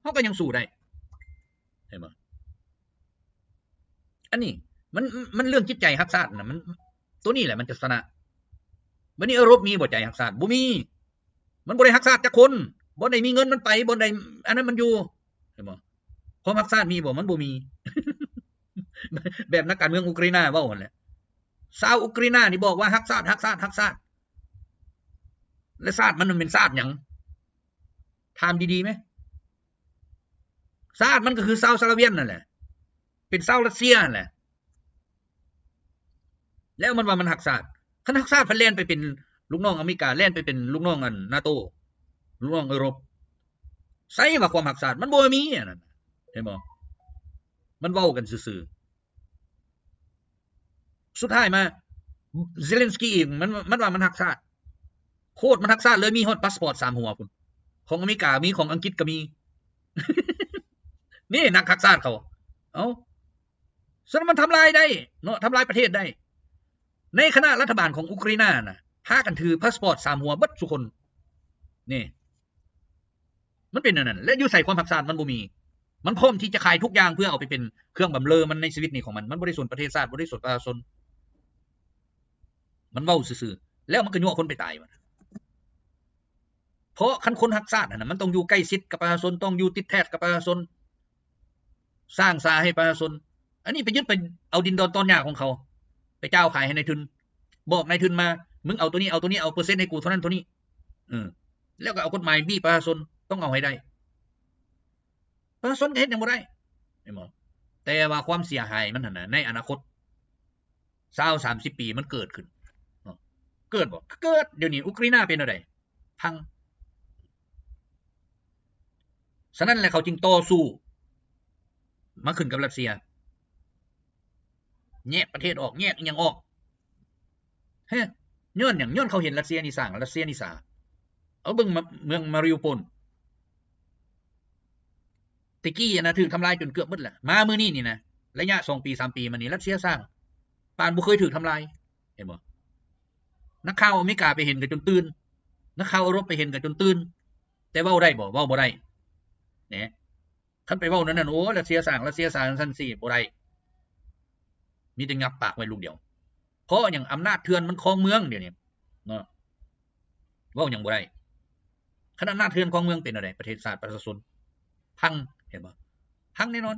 ເຮົາກໍຍັງສູ້ໄດ້ ເຫັນບໍ່? ອັນນີ້ມັນ ມັນເລື່ອງຈິດໃຈຮັກຊາດນະ ມັນ ໂຕນີ້ແຫຼະມັນຈະຊະນະ. ບັດນີ້ເອີຣົບມີບໍ່ໃຈຮັກຊາດ? ບໍ່ມີ. ມັນບໍ່ໄດ້ຮັກຊາດຈັກຄົນ. ບ່ອນໃດມີເງິນມັນໄປ, ບ່ອນໃດອັນນັ້ນມັນຢູ່. ເຫັນບໍ່? ຄວາມຮັກຊາດມີບໍ່? ມັນບໍ່ມີ. ແບບນັກການເມືອງອຸກຣາຍນາເວົ້າຫັ້ນແຫຼະ. ຊາວອຸກຣາຍນານີ້ບອກວ່າຮັກຊາດ, ຮັກຊາດ, ຮັກຊາດ. ແລະຊາດມັນແມ່ນຊາດຫຍັງ? ຖາມດີໆແມ. ຊາດມັນກໍຄືຊາວສະລາວຽນນັ້ນແຫຼະ, ເປັນຊາວຣັດເຊຍຫັ້ນແຫຼະ. ແລ້ວມັນວ່າມັນຮັກຊາດ. ຄັນຮັກຊາດ ເພິ່ນແລ່ນໄປເປັນລູກນ້ອງອາເມລິກາ, ແລ່ນໄປເປັນລູກນ້ອງອັນ ນາໂຕ, ລູກນ້ອງເອີຣົບ. ໃສວ່າຄວາມຮັກຊາດ? ມັນບໍ່ມີອັນນັ້ນ, ເຫັນບໍ່? ມັນເວົ້າກັນຊື່ໆ. ສຸດທ້າຍມາ ເຊເລັນສກີອີກ ມັນ ມັນວ່າມັນຮັກຊາດ. ໂຄດມັນຮັກຊາດເລີຍ, ມີຮອດພາສປອດສາມຫົວພຸ້ນ, ຂອງອາເມລິກາມີ, ຂອງອັງກິດກໍມີ. ນີ້ນັກຮັກຊາດເຂົາ. ເອົ້າ, ສະນັ້ນມັນທຳລາຍໄດ້ເນາະ, ທຳລາຍປະເທດໄດ້. ໃນຂະນະລັດຖະບານຂອງອຸກຣາຍນານະ ພາກັນຖືພາສປອດສາມຫົວເບິດສູ່ຄົນ. ນີ້ ມັນເປັນແນວນັ້ນ ແລະ ຢູ່ໃສຄວາມຮັກຊາດ? ມັນບໍ່ມີ. ມັນພ້ອມທີ່ຈະຂາຍທຸກຢ່າງເພື່ອເອົາໄປເປັນເຄື່ອງບຳເລີມັນໃນຊີວິດນີ້ຂອງມັນ. ມັນບໍ່ໄດ້ສົນປະເທດຊາດ, ບໍ່ໄດ້ສົນປະຊາຊົນ. ມັນເວົ້າຊື່ໆ ແລ້ວມັນກໍຍົວະຄົນໄປຕາຍ. ເພາະຄັນຄົນຮັກຊາດຫັ້ນນະ ມັນຕ້ອງຢູ່ໃກ້ຊິດກັບປະຊາຊົນ, ຕ້ອງຢູ່ຕິດແທດກັບປະຊາຊົນ, ສ້າງສາໃຫ້ປະຊາຊົນ. ອັນນີ້ໄປຍຶດ ໄປເອົາດິນດອນຕອນຫຍ້າຂອງເຂົາ ໄປຈ່າວຂາຍໃຫ້ນາຍທຶນ, ບອກນາຍທຶນມາ, ມຶງເອົາໂຕນີ້, ເອົາໂຕນີ້, ເອົາເປີເຊັນໃຫ້ກູເທົ່ານັ້ນເທົ່ານີ້. ເອີ ແລ້ວກໍເອົາກົດໝາຍບີບປະຊາຊົນ, ຕ້ອງເອົາໃຫ້ໄດ້. ປະຊາຊົນກໍເຮັດຫຍັງບໍ່ໄດ້, ເຫັນບໍ່? ແຕ່ວ່າຄວາມເສຍຫາຍມັນຫັ້ນນະ ໃນອະນາຄົດຊາວສາມສິບປີມັນເກີດຂຶ້ນເນາະ. ເກີດບໍ່? ເກີດ. ດຽວນີ້ອຸກຣາຍນາເປັນແນວໃດ? ພັງ. ສະນັ້ນແຫຼະ ເຂົາຈຶ່ງຕໍ່ສູ້ມາຂຶ້ນກັບຣັດເຊຍ, ແຍກປະເທດອອກ, ແຍກອີ່ຫຍັງອອກ. ເຮັດ ຍ້ອນຫຍັງ? ຍ້ອນເຂົາເຫັນຣັດເຊຍນີ້ສ້າງ, ຣັດເຊຍນີ້ສາ. ເອົາເບິ່ງມາ ເມືອງມາຣິອຸໂປນ. ຕະກີ້ນະຖືກທຳລາຍຈົນເກືອບໝົດແລ້ວ ມາມື້ນີ້ນີ້ນະ ໄລຍະສອງປີສາມປີມານີ້ ຣັດເຊຍສ້າງ ປານບໍ່ເຄີຍຖືກທຳລາຍ ເຫັນບໍ່? ນັກຂ່າວອາເມລິກາໄປເຫັນກໍຈົນຕື່ນ ນັກຂ່າວເອີຣົບໄປເຫັນກໍຈົນຕື່ນ ແຕ່ເວົ້າໄດ້ບໍ່? ເວົ້າບໍ່ໄດ້ແນະ. ຄັນໄປເວົ້າແນວນັ້ນ ໂອ້ ຣັດເຊຍສ້າງ ຣັດເຊຍສ້າງ ຊັ້ນຊີ້ບໍ່ໄດ້ ມີແຕ່ຫຍັບປາກໄວ້ລູກດຽວ. ເພາະຫຍັງ? ອຳນາດເຖື່ອນມັນຄອງເມືອງດຽວນີ້ເນາະ ເວົ້າຫຍັງບໍ່ໄດ້. ຄັນອຳນາດເຖື່ອນຄອງເມືອງເປັນແນວໃດ? ປະເທດຊາດປະຊາຊົນພັງ ເຫັນບໍ່? ພັງແນ່ນອນ.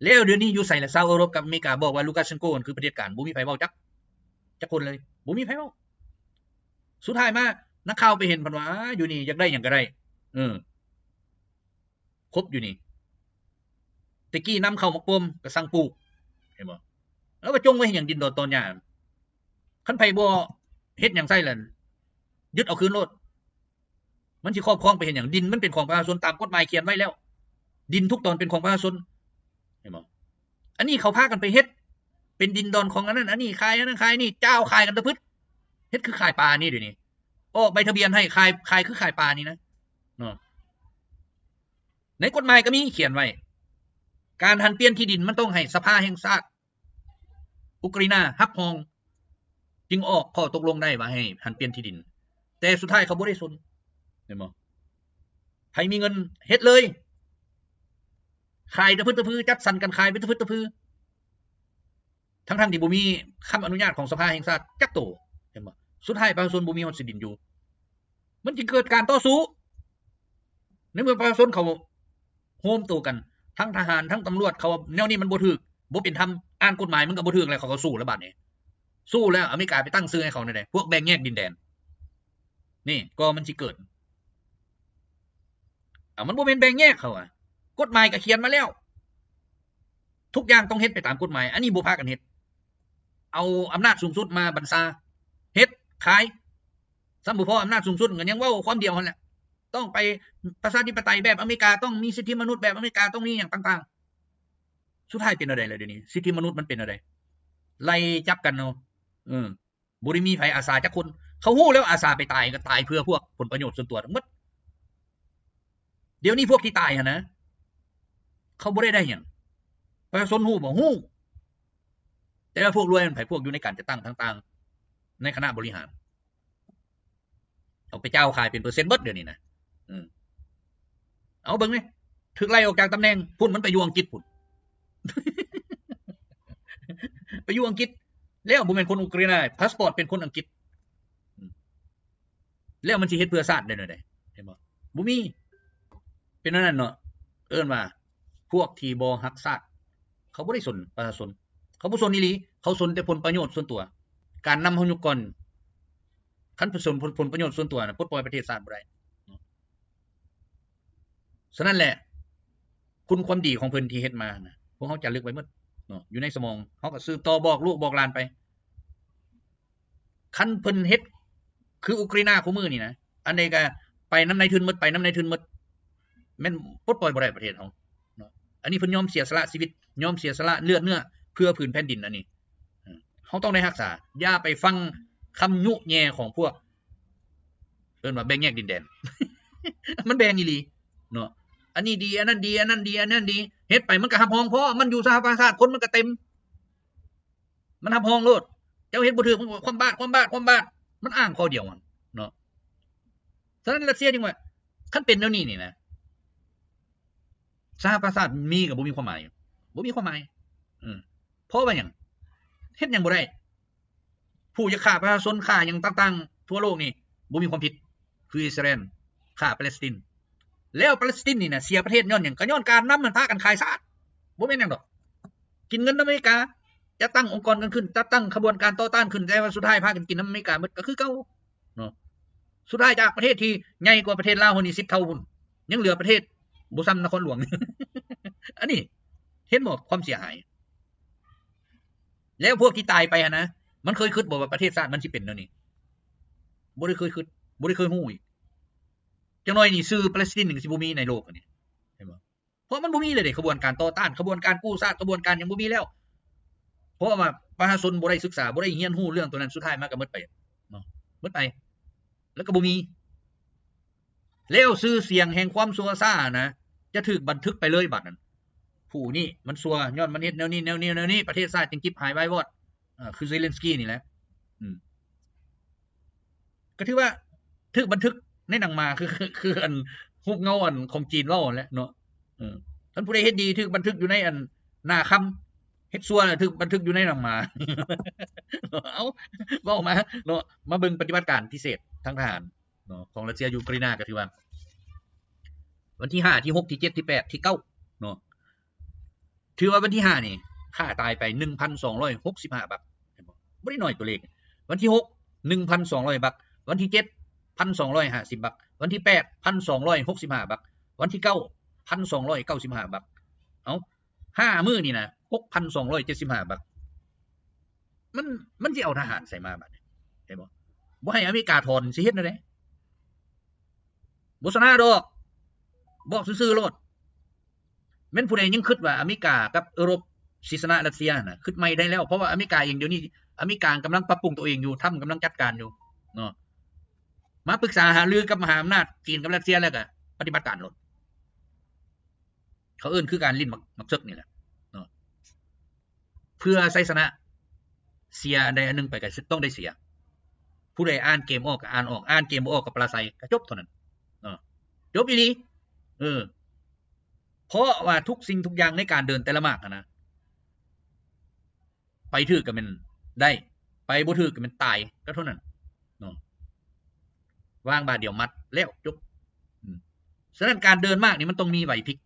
ແລ້ວດຽວນີ້ຢູ່ໃສລະ? ຊາວເອີຣົບກັບອາເມລິກາບອກວ່າ ລູກາເຊັນໂກ ນັ້ນຄືຜະເດັດການ ບໍ່ມີໃຜເວົ້າຈັກ ຈັກຄົນເລີຍ ບໍ່ມີໃຜເວົ້າ. ສຸດທ້າຍມາ ນັກຂ່າວໄປເຫັນເພິ່ນວ່າ ອາ ຢູ່ນີ້ຢາກໄດ້ຫຍັງກໍໄດ້ ເອີ ຄົບຢູ່ນີ້ ແຕ່ກີ້ນຳເຂົ້າໝາກປ້ອມກໍສັ່ງປູກ ເຫັນບໍ່? ແລ້ວວ່າຈົ່ງໄວ້ເຮັດຫຍັງດິນດອນຕອນຫຍ້າ? ຄັນໃຜບໍ່ເຮັດຫຍັງໃສ່ລະ ຍຶດເອົາຄືນໂລດ. ມັນຊິຄອບຄອງໄປເຮັດຫຍັງ? ດິນມັນເປັນຂອງປະຊາຊົນ ຕາມກົດໝາຍຂຽນໄວ້ແລ້ວ ດິນທຸກຕອນເປັນຂອງປະຊາຊົນ ເຫັນບໍ່? ອັນນີ້ເຂົາພາກັນໄປເຮັດເປັນດິນດອນຂອງອັນນັ້ນອັນນີ້ ຂາຍອັນນັ້ນຂາຍນີ້ ຈ້າວຂາຍກັນຕະພຶດ ເຮັດຄືຂາຍປານີ້ດຽວນີ້ ອອກໃບທະບຽນໃຫ້ ຂາຍ ຂາຍຄືຂາຍປານີ້ນະເນາະ. ໃນກົດໝາຍກໍມີຂຽນໄວ້ ການຫັນປ່ຽນທີ່ດິນມັນຕ້ອງໃຫ້ສະພາແຫ່ງຊາດ ອຸກຣາຍນາຮັບຮອງ ຈຶ່ງອອກຂໍ້ຕົກລົງໄດ້ວ່າໃຫ້ຫັນປ່ຽນທີ່ດິນ ແຕ່ສຸດທ້າຍເຂົາບໍ່ໄດ້ສົນ ເຫັນບໍ່? ໃຜມີເງິນເຮັດເລີຍ ຂາຍຕະພຶດຕະພື ຈັດສັນກັນຂາຍໄປຕະພຶດຕະພື ທັງໆທີ່ບໍ່ມີຄຳອະນຸຍາດຂອງສະພາແຫ່ງຊາດຈັກໂຕ ເຫັນບໍ່? ສຸດທ້າຍປະຊາຊົນບໍ່ມີຮອດທີ່ດິນຢູ່ ມັນຈຶ່ງເກີດການຕໍ່ສູ້ ໃນເມື່ອປະຊາຊົນເຂົາໂຮມໂຕກັນ ທັງທະຫານ ທັງຕຳຫຼວດ ເຂົາວ່າແນວນີ້ມັນບໍ່ຖືກ ບໍ່ເປັນທຳ ອ່ານກົດໝາຍມັນກໍບໍ່ຖືກແລ້ວ ເຂົາກໍສູ້ແລ້ວບາດນີ້ ສູ້ແລ້ວ ອາເມລິກາໄປຕັ້ງຊື່ໃຫ້ເຂົາແນວໃດ? ພວກແບ່ງແຍກດິນແດນ ນີ້ກໍມັນຊິເກີດ ເອົາ ມັນບໍ່ແມ່ນແບ່ງແຍກ ເຂົາວ່າ ກົດໝາຍກໍຂຽນມາແລ້ວ ທຸກຢ່າງຕ້ອງເຮັດໄປຕາມກົດໝາຍ ອັນນີ້ບໍ່ພາກັນເຮັດ ເອົາອຳນາດສູງສຸດມາບັນຊາ ເຮັດ ຂາຍ ຊ້ຳບໍ່ພໍ ອຳນາດສູງສຸດກໍຍັງເວົ້າຄວາມດຽວຫັ້ນແຫຼະ ຕ້ອງໄປປະຊາທິປະໄຕແບບອາເມລິກາ ຕ້ອງມີສິດທິມະນຸດແບບອາເມລິກາ ຕ້ອງມີຫຍັງຕ່າງໆ ສຸດທ້າຍເປັນແນວໃດລະດຽວນີ້? ສິດທິມະນຸດມັນເປັນແນວໃດ? ໄລ່ຈັບກັນເນາະ ເອີ ບໍ່ໄດ້ມີໃຜອາສາຈັກຄົນ ເຂົາຮູ້ແລ້ວອາສາໄປຕາຍ ກໍຕາຍເພື່ອພວກຜົນປະໂຫຍດສ່ວນຕົວທັງໝົດ. ດຽວນີ້ພວກທີ່ຕາຍຫັ້ນນະ ເຂົາບໍ່ໄດ້ໄດ້ຫຍັງ ປະຊາຊົນຮູ້ບໍ່? ຮູ້ ແຕ່ວ່າພວກລວຍມັນໃຜ? ພວກຢູ່ໃນການຈັດຕັ້ງຕ່າງໆ ໃນຄະນະບໍລິຫານ ເອົາໄປຈ່າຍຂາຍເປັນເປີເຊັນເບິດດຽວນີ້ນະ ເອີ ເອົາເບິ່ງເດ້ ຖືກໄລ່ອອກຈາກຕຳແໜ່ງພຸ້ນ ມັນໄປຢູ່ອັງກິດພຸ້ນ ໄປຢູ່ອັງກິດ ແລ້ວບໍ່ແມ່ນຄົນອຸກຣາຍນາ ພາສປອດເປັນຄົນອັງກິດ ແລ້ວມັນຊິເຮັດເພື່ອຊາດໄດ້ແນວໃດ? ເຫັນບໍ່? ບໍ່ມີ ເປັນແນວນັ້ນເນາະ ເອີ້ນວ່າພວກທີ່ບໍ່ຮັກຊາດ ເຂົາບໍ່ໄດ້ສົນປະຊາຊົນ ເຂົາບໍ່ສົນອີ່ຫຼີ ເຂົາສົນແຕ່ຜົນປະໂຫຍດສ່ວນຕົວ ການນຳເຮົາຍຸກກ່ອນ ຄັນປະສົນຜົນ ຜົນປະໂຫຍດສ່ວນຕົວນະ ປົດປ່ອຍປະເທດຊາດບໍ່ໄດ້ເນາະ. ສະນັ້ນແຫຼະ ຄຸນຄວາມດີຂອງເພິ່ນທີ່ເຮັດມານະ ພວກເຮົາຈາລຶກໄວ້ໝົດເນາະ ຢູ່ໃນສະໝອງ ເຮົາກໍສືບຕໍ່ບອກລູກບອກຫຼານໄປ. ຄັນເພິ່ນເຮັດຄືອຸກຣາຍນາຄູ່ມື້ນີ້ນະ ອັນໃດກໍໄປນຳນາຍທຶນໝົດ ໄປນຳນາຍທຶນໝົດ ແມ່ນປົດປ່ອຍບໍ່ໄດ້ປະເທດເຮົາເນາະ. ອັນນີ້ເພິ່ນຍອມເສຍສະຫຼະຊີວິດ ຍອມເສຍສະຫຼະເລືອດເນື້ອເພື່ອຜືນແຜ່ນດິນອັນນີ້ ເຮົາຕ້ອງໄດ້ຮັກສາ ຢ່າໄປຟັງຄຳຍຸແຍ່ຂອງພວກ ເອີ້ນວ່າແບ່ງແຍກດິນແດນ ມັນແບ່ງອີ່ຫຼີເນາະ ອັນນີ້ດີ ອັນນັ້ນດີ ອັນນັ້ນດີ ອັນນັ້ນດີ ເຮັດໄປມັນກໍຮັບຮອງພໍ ມັນຢູ່ສະຫະປະຊາຊາດ ຄົນມັນກໍເຕັມ ມັນຮັບຮອງໂລດ ເຈົ້າເຮັດບໍ່ຖືກ ມັນກໍຄວ່ຳບາດ ຄວ່ຳບາດ ຄວ່ຳບາດ ມັນອ້າງຂໍ້ດຽວຫັ້ນເນາະ. ສະນັ້ນຣັດເຊຍຈຶ່ງວ່າ ຄັນເປັນແນວນີ້ນີ້ນະ ສະຫະປະຊາຊາດມີກໍບໍ່ມີຄວາມໝາຍ ບໍ່ມີຄວາມໝາຍ ເອີ ເພາະວ່າຫຍັງ? ເຮັດຫຍັງບໍ່ໄດ້ ຜູ້ຢາກຂ້າປະຊາຊົນ ຂ້າຫຍັງຕ່າງໆທົ່ວໂລກນີ້ ບໍ່ມີຄວາມຜິດ ຄືອິດສະຣາແອນຂ້າປາເລສຕິນ ແລ້ວປາເລສຕິນນີ້ນະ ເສຍປະເທດຍ້ອນຫຍັງ? ກໍຍ້ອນການນຳມັນພາກັນຂາຍຊາດ ບໍ່ແມ່ນຫຍັງດອກ ກິນເງິນອາເມລິກາ ຈັດຕັ້ງອົງກອນກັນຂຶ້ນ ຈັດຕັ້ງຂະບວນການຕໍ່ຕ້ານຂຶ້ນ ແຕ່ວ່າສຸດທ້າຍພາກັນກິນນຳອາເມລິກາໝົດ ກໍຄືເກົ່າເນາະ. ສຸດທ້າຍຈາກປະເທດທີ່ໃຫຍ່ກວ່າປະເທດລາວເຮົານີ້ສິບເທົ່າພຸ້ນ ຍັງເຫຼືອປະເທດບໍ່ຊ່ຳນະຄອນຫຼວງ ອັນນີ້ເຫັນບໍ່ຄວາມເສຍຫາຍ? ແລ້ວພວກທີ່ຕາຍໄປຫັ້ນນະ ມັນເຄີຍຄິດບໍ່ວ່າປະເທດຊາດມັນຊິເປັນແນວນີ້? ບໍ່ໄດ້ເຄີຍຄິດ ບໍ່ໄດ້ເຄີຍຮູ້ອີກ. ຈັກໜ້ອຍນີ້ຊື່ປາເລສຕິນນີ້ກໍຊິບໍ່ມີໃນໂລກອັນນີ້ ເຫັນບໍ່? ເພາະມັນບໍ່ມີເລີຍເດ້ ຂະບວນການຕໍ່ຕ້ານ ຂະບວນການກູ້ຊາດ ຂະບວນການຫຍັງບໍ່ມີແລ້ວ ເພາະວ່າປະຊາຊົນບໍ່ໄດ້ສຶກສາ ບໍ່ໄດ້ຮຽນຮູ້ເລື່ອງໂຕນັ້ນ ສຸດທ້າຍມາກໍໝົດໄປເນາະ ໝົດໄປ ແລ້ວກໍບໍ່ມີ. ແລ້ວຊື່ສຽງແຫ່ງຄວາມຊົ່ວຊ້ານະ ຈະຖືກບັນທຶກໄປເລີຍບາດນັ້ນ. ຜູ້ນີ້ມັນຊົ່ວ ຍ້ອນມັນເຮັດແນວນີ້ ແນວນີ້ ແນວນີ້ ປະເທດຊາດຈຶ່ງຈິບຫາຍວາຍວອດ ເອີ ຄືເຊເລັນສກີນີ້ແຫຼະ. ອືມ ກໍຖືວ່າຖືກບັນທຶກໃນໜັງໝາ ຄື ຄື ຄືອັນຮູບເງົາອັນຂອງຈີນເວົ້າຫັ້ນແຫຼະເນາະ. ເອີ ຄັນຜູ້ໃດເຮັດດີຖືກບັນທຶກຢູ່ໃນອັນໜ້າຄຳ ເຮັດຊົ່ວແລ້ວຖືກບັນທຶກຢູ່ໃນໜັງໝາ. ເອົາ ເວົ້າມາເນາະ ມາເບິ່ງປະຕິບັດການພິເສດທາງທະຫານເນາະ ຂອງຣັດເຊຍຢູເຄຣນ ກໍຖືວ່າ ວັນທີຫ້າ ທີຫົກ ທີເຈັດ ທີແປດ ທີເກົ້າເນາະ. ຖືວ່າວັນທີຫ້ານີ້ຂ້າຕາຍໄປໜຶ່ງພັນສອງຮ້ອຍຫົກສິບຫ້າບັກ ເຫັນບໍ່? ບໍ່ໄດ້ໜ້ອຍຕົວເລກ. ວັນທີຫົກ ໜຶ່ງພັນສອງຮ້ອຍບັກ, ວັນທີເຈັດ ພັນສອງຮ້ອຍຫ້າສິບບັກ, ວັນທີແປດ ພັນສອງຮ້ອຍຫົກສິບຫ້າບັກ, ວັນທີເກົ້າ ພັນສອງຮ້ອຍເກົ້າສິບຫ້າບັກ. ເອົ້າ ຫ້າມື້ນີ້ນະ ຫົກພັນສອງຮ້ອຍເຈັດສິບຫ້າບັກ. ມັນ ມັນຊິເອົາທະຫານໃສມາບາດນີ້ ເຫັນບໍ່? ບໍ່ໃຫ້ອາເມລິກາຖອນ ຊິເຮັດແນວໃດ? ບໍ່ຊະນະດອກ ບອກຊື່ໆໂລດ. ແມ່ນຜູ້ໃດຍັງຄິດວ່າອາເມລິກາກັບເອີຣົບຊິຊະນະຣັດເຊຍນະ ຄິດໃໝ່ໄດ້ແລ້ວ. ເພາະວ່າອາເມລິກາເອງດຽວນີ້ ອາເມລິກາກຳລັງປັບປຸງຕົວເອງຢູ່ ທຳກຳລັງຈັດການຢູ່ເນາະ. ມາປຶກສາຫາລືກັບມະຫາອຳນາດຈີນກັບຣັດເຊຍ ແລ້ວກໍປະຕິບັດການໂລດ. ເຂົາເອີ້ນຄືການຫຼິ້ນໝາກ ໝາກເສິກນີ້ແຫຼະເນາະ. ເພື່ອໄຊຊະນະ ເສຍອັນໃດອັນໜຶ່ງໄປກໍຕ້ອງໄດ້ເສຍ. ຜູ້ໃດອ່ານເກມອອກກໍອ່ານອອກ, ອ່ານເກມບໍ່ອອກກໍປະລາໄຊ, ກໍຈົບເທົ່ານັ້ນເນາະ. ຈົບອີ່ຫຼີ. ເອີ ເພາະວ່າທຸກສິ່ງທຸກຢ່າງໃນການເດີນແຕ່ລະໝາກຫັ້ນນະ ໄປຖືກກໍແມ່ນໄດ້, ໄປບໍ່ຖືກກໍແມ່ນຕາຍ ກໍເທົ່ານັ້ນເນາະ. ວາງບາດດຽວໝັດແລ້ວ ຈົບ. ອືມ ສະນັ້ນການເດີນໝາກນີ້ມັນຕ້ອງມີໄຫວພິບ.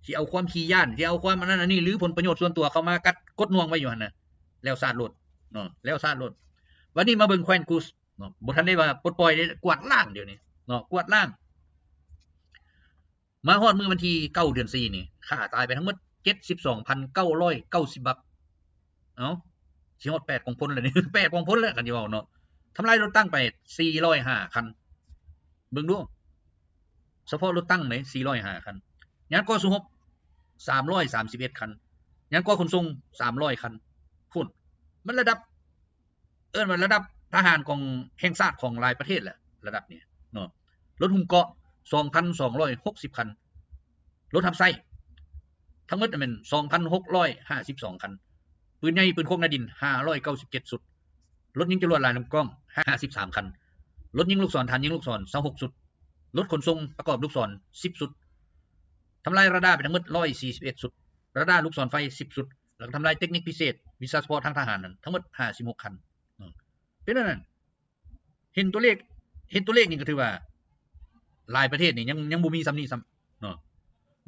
ຊິເອົາຄວາມຂີ້ຢ້ານ, ຊິເອົາຄວາມອັນນັ້ນອັນນີ້ ຫຼື ຜົນປະໂຫຍດສ່ວນຕົວເຂົ້າມາກັດກົດໜ່ວງໄວ້ຢູ່ຫັ້ນນະ ແລ້ວຊາດໂລດເນາະ, ແລ້ວຊາດໂລດ. ບັດນີ້ມາເບິ່ງແຄວ້ນກູສເນາະ, ບໍ່ທັນໄດ້ວ່າປົດປ່ອຍເດ້, ກວາດລ້າງດຽວນີ້ເນາະ, ກວາດລ້າງ. ມາຮອດມື້ວັນທີເກົ້າ ເດືອນສີ່ນີ້ ຂ້າຕາຍໄປທັງໝົດເຈັດສິບສອງພັນເກົ້າຮ້ອຍເກົ້າສິບບັກ. ເອົ້າ ຊິຮອດແປດກອງພົນແລ້ວນີ້, ແປດກອງພົນແລ້ວ ຄັນຊິເວົ້າເນາະ. ທຳລາຍລົດຕັງໄປສີ່ຮ້ອຍຫ້າຄັນ. ເບິ່ງດູ ສະເພາະລົດຕັງເດ້ ສີ່ຮ້ອຍຫ້າຄັນ, ຍານກໍສູ້ຮົບສາມຮ້ອຍສາມສິບເອັດຄັນ, ຍານກໍຂົນສົ່ງສາມຮ້ອຍຄັນ. ພຸ້ນ ມັນລະດັບ ເອີ້ນວ່າລະດັບທະຫານຂອງແຫ່ງຊາດຂອງຫຼາຍປະເທດແຫຼະ ລະດັບນີ້ເນາະ. ລົດຫຸ້ມເກາະສອງພັນສອງຮ້ອຍຫົກສິບຄັນ, ລົດຮັບໃຊ້ທັງໝົດແມ່ນສອງພັນຫົກຮ້ອຍຫ້າສິບສອງຄັນ, ປືນໃຫຍ່ ປືນຄົກໜ້າດິນຫ້າຮ້ອຍເກົ້າສິບເຈັດຊຸດ, ລົດຍິງຈະຫຼວດຫຼາຍລຳກ້ອງຫ້າສິບສາມຄັນ, ລົດຍິງລູກສອນ ຖານຍິງລູກສອນຊາວຫົກຊຸດ, ລົດຂົນສົ່ງປະກອບລູກສອນສິບຊຸດ, ທຳລາຍຣາດາໄປທັງໝົດຮ້ອຍສີ່ສິບເອັດຊຸດ, ຣາດາລູກສອນໄຟສິບຊຸດ, ແລ້ວກໍທຳລາຍເຕັກນິກພິເສດ ວິຊາສະເພາະທາງທະຫານນັ້ນ ທັງໝົດຫ້າສິບຫົກຄັນເນາະ. ເປັນອັນນັ້ນ ເຫັນຕົວເລກ ເຫັນຕົວເລກນີ້ກໍຖືວ່າຫຼາຍປະເທດນີ້ຍັງ ຍັງບໍ່ມີສ່ຳນີ້ຊ້ຳເນາະ.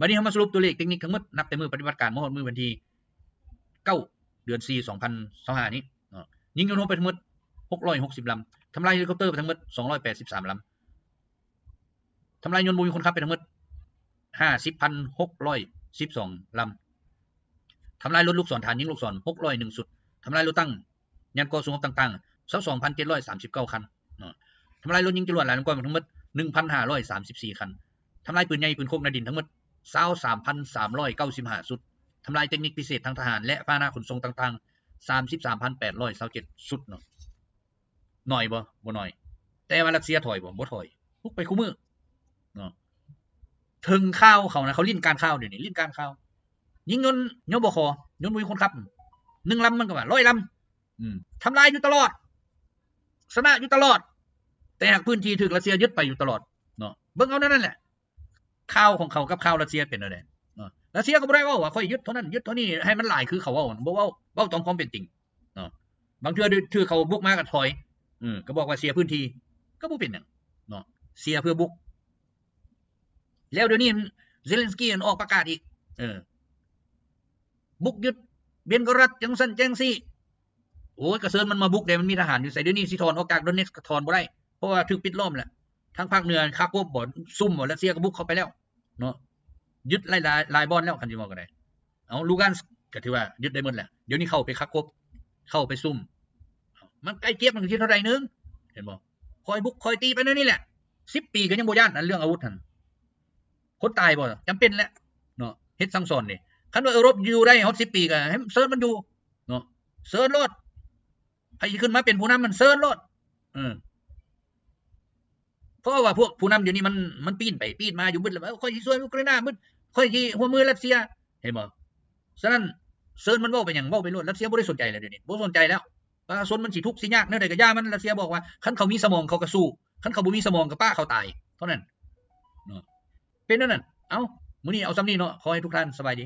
ບັດນີ້ເຮົາມາສະຫຼຸບຕົວເລກເຕັກນິກທັງໝົດ ນັບແຕ່ມື້ປະຕິບັດການມາຮອດມື້ວັນທີເກົ້າ ເດືອນສີ່ ສອງພັນຊາວຫ້ານີ້ເນາະ. ຍິງຍົນຮົບໄປທັງໝົດຫົກຮ້ອຍຫົກສິບລຳ, ທຳລາຍເຮລິຄອບເຕີໄປທັງໝົດສອງຮ້ອຍແປດສິບສາມລຳ, ທຳລາຍຍົນບໍ່ມີຄົນຂັບໄປທັງໝົດຫ້າສິບພັນຫົກຮ້ອຍສິບສອງລຳ, ທຳລາຍລົດລູກສອນ ຖານຍິງລູກສອນຫົກຮ້ອຍໜຶ່ງຊຸດ, ທຳລາຍລົດຕັງ ຍານເກາະສູ້ຮົບຕ່າງໆຊາວສອງພັນເຈັດຮ້ອຍສາມສິບເກົ້າຄັນເນາະ, ທຳລາຍລົດຍິງຈະຫຼວດຫຼາຍລຳກ້ອງທັງໝົດໜຶ່ງພັນຫ້າຮ້ອຍສາມສິບສີ່ຄັນ, ທຳລາຍປືນໃຫຍ່ ປືນຄົກໜ້າດິນທັງໝົດຊາວສາມພັນສາມຮ້ອຍເກົ້າສິບຫ້າຊຸດ, ທຳລາຍເຕັກນິກພິເສດທາງທະຫານ ແລະ ພາຫະນະຂົນສົ່ງຕ່າງໆສາມສິບສາມພັນແປດຮ້ອຍຊາວເຈັດຊຸດເນາະ. ໜ້ອຍບໍ່? ບໍ່ໜ້ອຍ. ແຕ່ວ່າຣັດເຊຍຖອຍບໍ່? ບໍ່ຖອຍ. ບຸກໄປຄູ່ມື້ເນາະ. ເຖິງຂ່າວເຂົານະ, ເຂົາຫຼິ້ນການຂ່າວດຽວນີ້, ຫຼິ້ນການຂ່າວ. ຍິງຍົນ ຍບຂ, ຍົນບໍ່ມີຄົນຂັບ, ໜຶ່ງລຳມັນກໍວ່າຮ້ອຍລຳ. ອືມ ທຳລາຍຢູ່ຕະຫຼອດ, ຊະນະຢູ່ຕະຫຼອດ, ແຕ່ຫາກພື້ນທີ່ຖືກຣັດເຊຍຍຶດໄປຢູ່ຕະຫຼອດເນາະ. ເບິ່ງເອົາແນວນັ້ນແຫຼະ. ຂ່າວຂອງເຂົາກັບຂ່າວຣັດເຊຍເປັນແນວໃດເນາະ? ຣັດເຊຍກໍບໍ່ໄດ້ເວົ້າວ່າຂ້ອຍຍຶດເທົ່ານັ້ນ ຍຶດເທົ່ານີ້ ໃຫ້ມັນຫຼາຍຄືເຂົາເວົ້າ, ບໍ່ເວົ້າ, ເວົ້າຕາມຄວາມເປັນຈິງເນາະ. ບາງເທື່ອຖືກເຂົາບຸກມາກໍຖອຍ, ເອີ ກໍບອກວ່າເສຍພື້ນທີ່, ກໍບໍ່ເປັນຫຍັງເນາະ, ເສຍເພື່ອບຸກ. ແລ້ວດຽວນີ້ເຊເລັນສກີອອກປະກາດອີກ, ເອີ ບຸກຍຶດເບນກາຣັດ ຈັ່ງຊັ້ນຈັ່ງຊີ້. ໂອ້ຍ ກະເຊີນມັນມາບຸກແດ່, ມັນມີທະຫານຢູ່ໃສ? ດຽວນີ້ຊິຖອນອອກຈາກໂດເນັດສກໍຖອນບໍ່ໄດ້ ເພາະວ່າຖືກປິດລ້ອມແລ້ວ. ທາງພາກເໜືອ ຄາໂກບ ບໍ່ ຊຸມບໍ່ ຣັດເຊຍກໍບຸກເຂົ້າໄປແລ້ວເນາະ, ຍຶດຫຼາຍໆ ຫຼາຍບ່ອນແລ້ວ ຄັນຊິເວົ້າກໍໄດ້. ເອົາ ລູການສກໍຖືວ່າຍຶດໄດ້ໝົດແລ້ວ, ດຽວນີ້ເຂົ້າໄປຄາໂກບ ເຂົ້າໄປຊຸມ. ມັນໄກ່ເກັ່ຍ ມັນຊິເທົ່າໃດໜຶ່ງ ເຫັນບໍ່? ຄອຍບຸກຄອຍຕີໄປແນວນີ້ແຫຼະ, ສິບປີກໍຍັງບໍ່ຢ້ານ ອັນເລື່ອງອາວຸດຫັ້ນ. ຄົນຕາຍບໍ່? ຈຳເປັນແຫຼະເນາະ, ເຮັດສັ່ງສອນເດ້. ຄັນວ່າເອີຣົບຢູ່ໄດ້ຮອດສິບປີ ກໍໃຫ້ເຊີນມັນຢູ່ເນາະ, ເຊີນໂລດ. ໃຜຊິຂຶ້ນມາເປັນຜູ້ນຳມັນເຊີນໂລດ. ເອີ ເພາະວ່າພວກຜູ້ນຳດຽວນີ້ມັນ ມັນປີ້ນໄປປີ້ນມາຢູ່ໝົດແລ້ວ ຂ້ອຍຊິຊ່ວຍອຸກຣາຍນາໝົດ ຂ້ອຍຊິຮ່ວມມືຣັດເຊຍ ເຫັນບໍ່? ສະນັ້ນເຊີນມັນເວົ້າໄປຫຍັງ ເວົ້າໄປໂລດ ຣັດເຊຍບໍ່ໄດ້ສົນໃຈແລ້ວດຽວນີ້ ບໍ່ສົນໃຈແລ້ວ ປະຊາຊົນມັນຊິທຸກຊິຍາກແນວໃດກໍຢ່າມັນ ຣັດເຊຍບອກວ່າ ຄັນເຂົາມີສະໝອງເຂົາກໍສູ້ ຄັນເຂົາບໍ່ມີສະໝອງກໍປະເຂົາຕາຍເທົ່ານັ້ນເນາະ ເປັນແນວນັ້ນ. ເອົ້າ ມື້ນີ້ເອົາສ່ຳນີ້ເນາະ ຂໍໃຫ້ທຸກທ່ານສະບາຍດີ.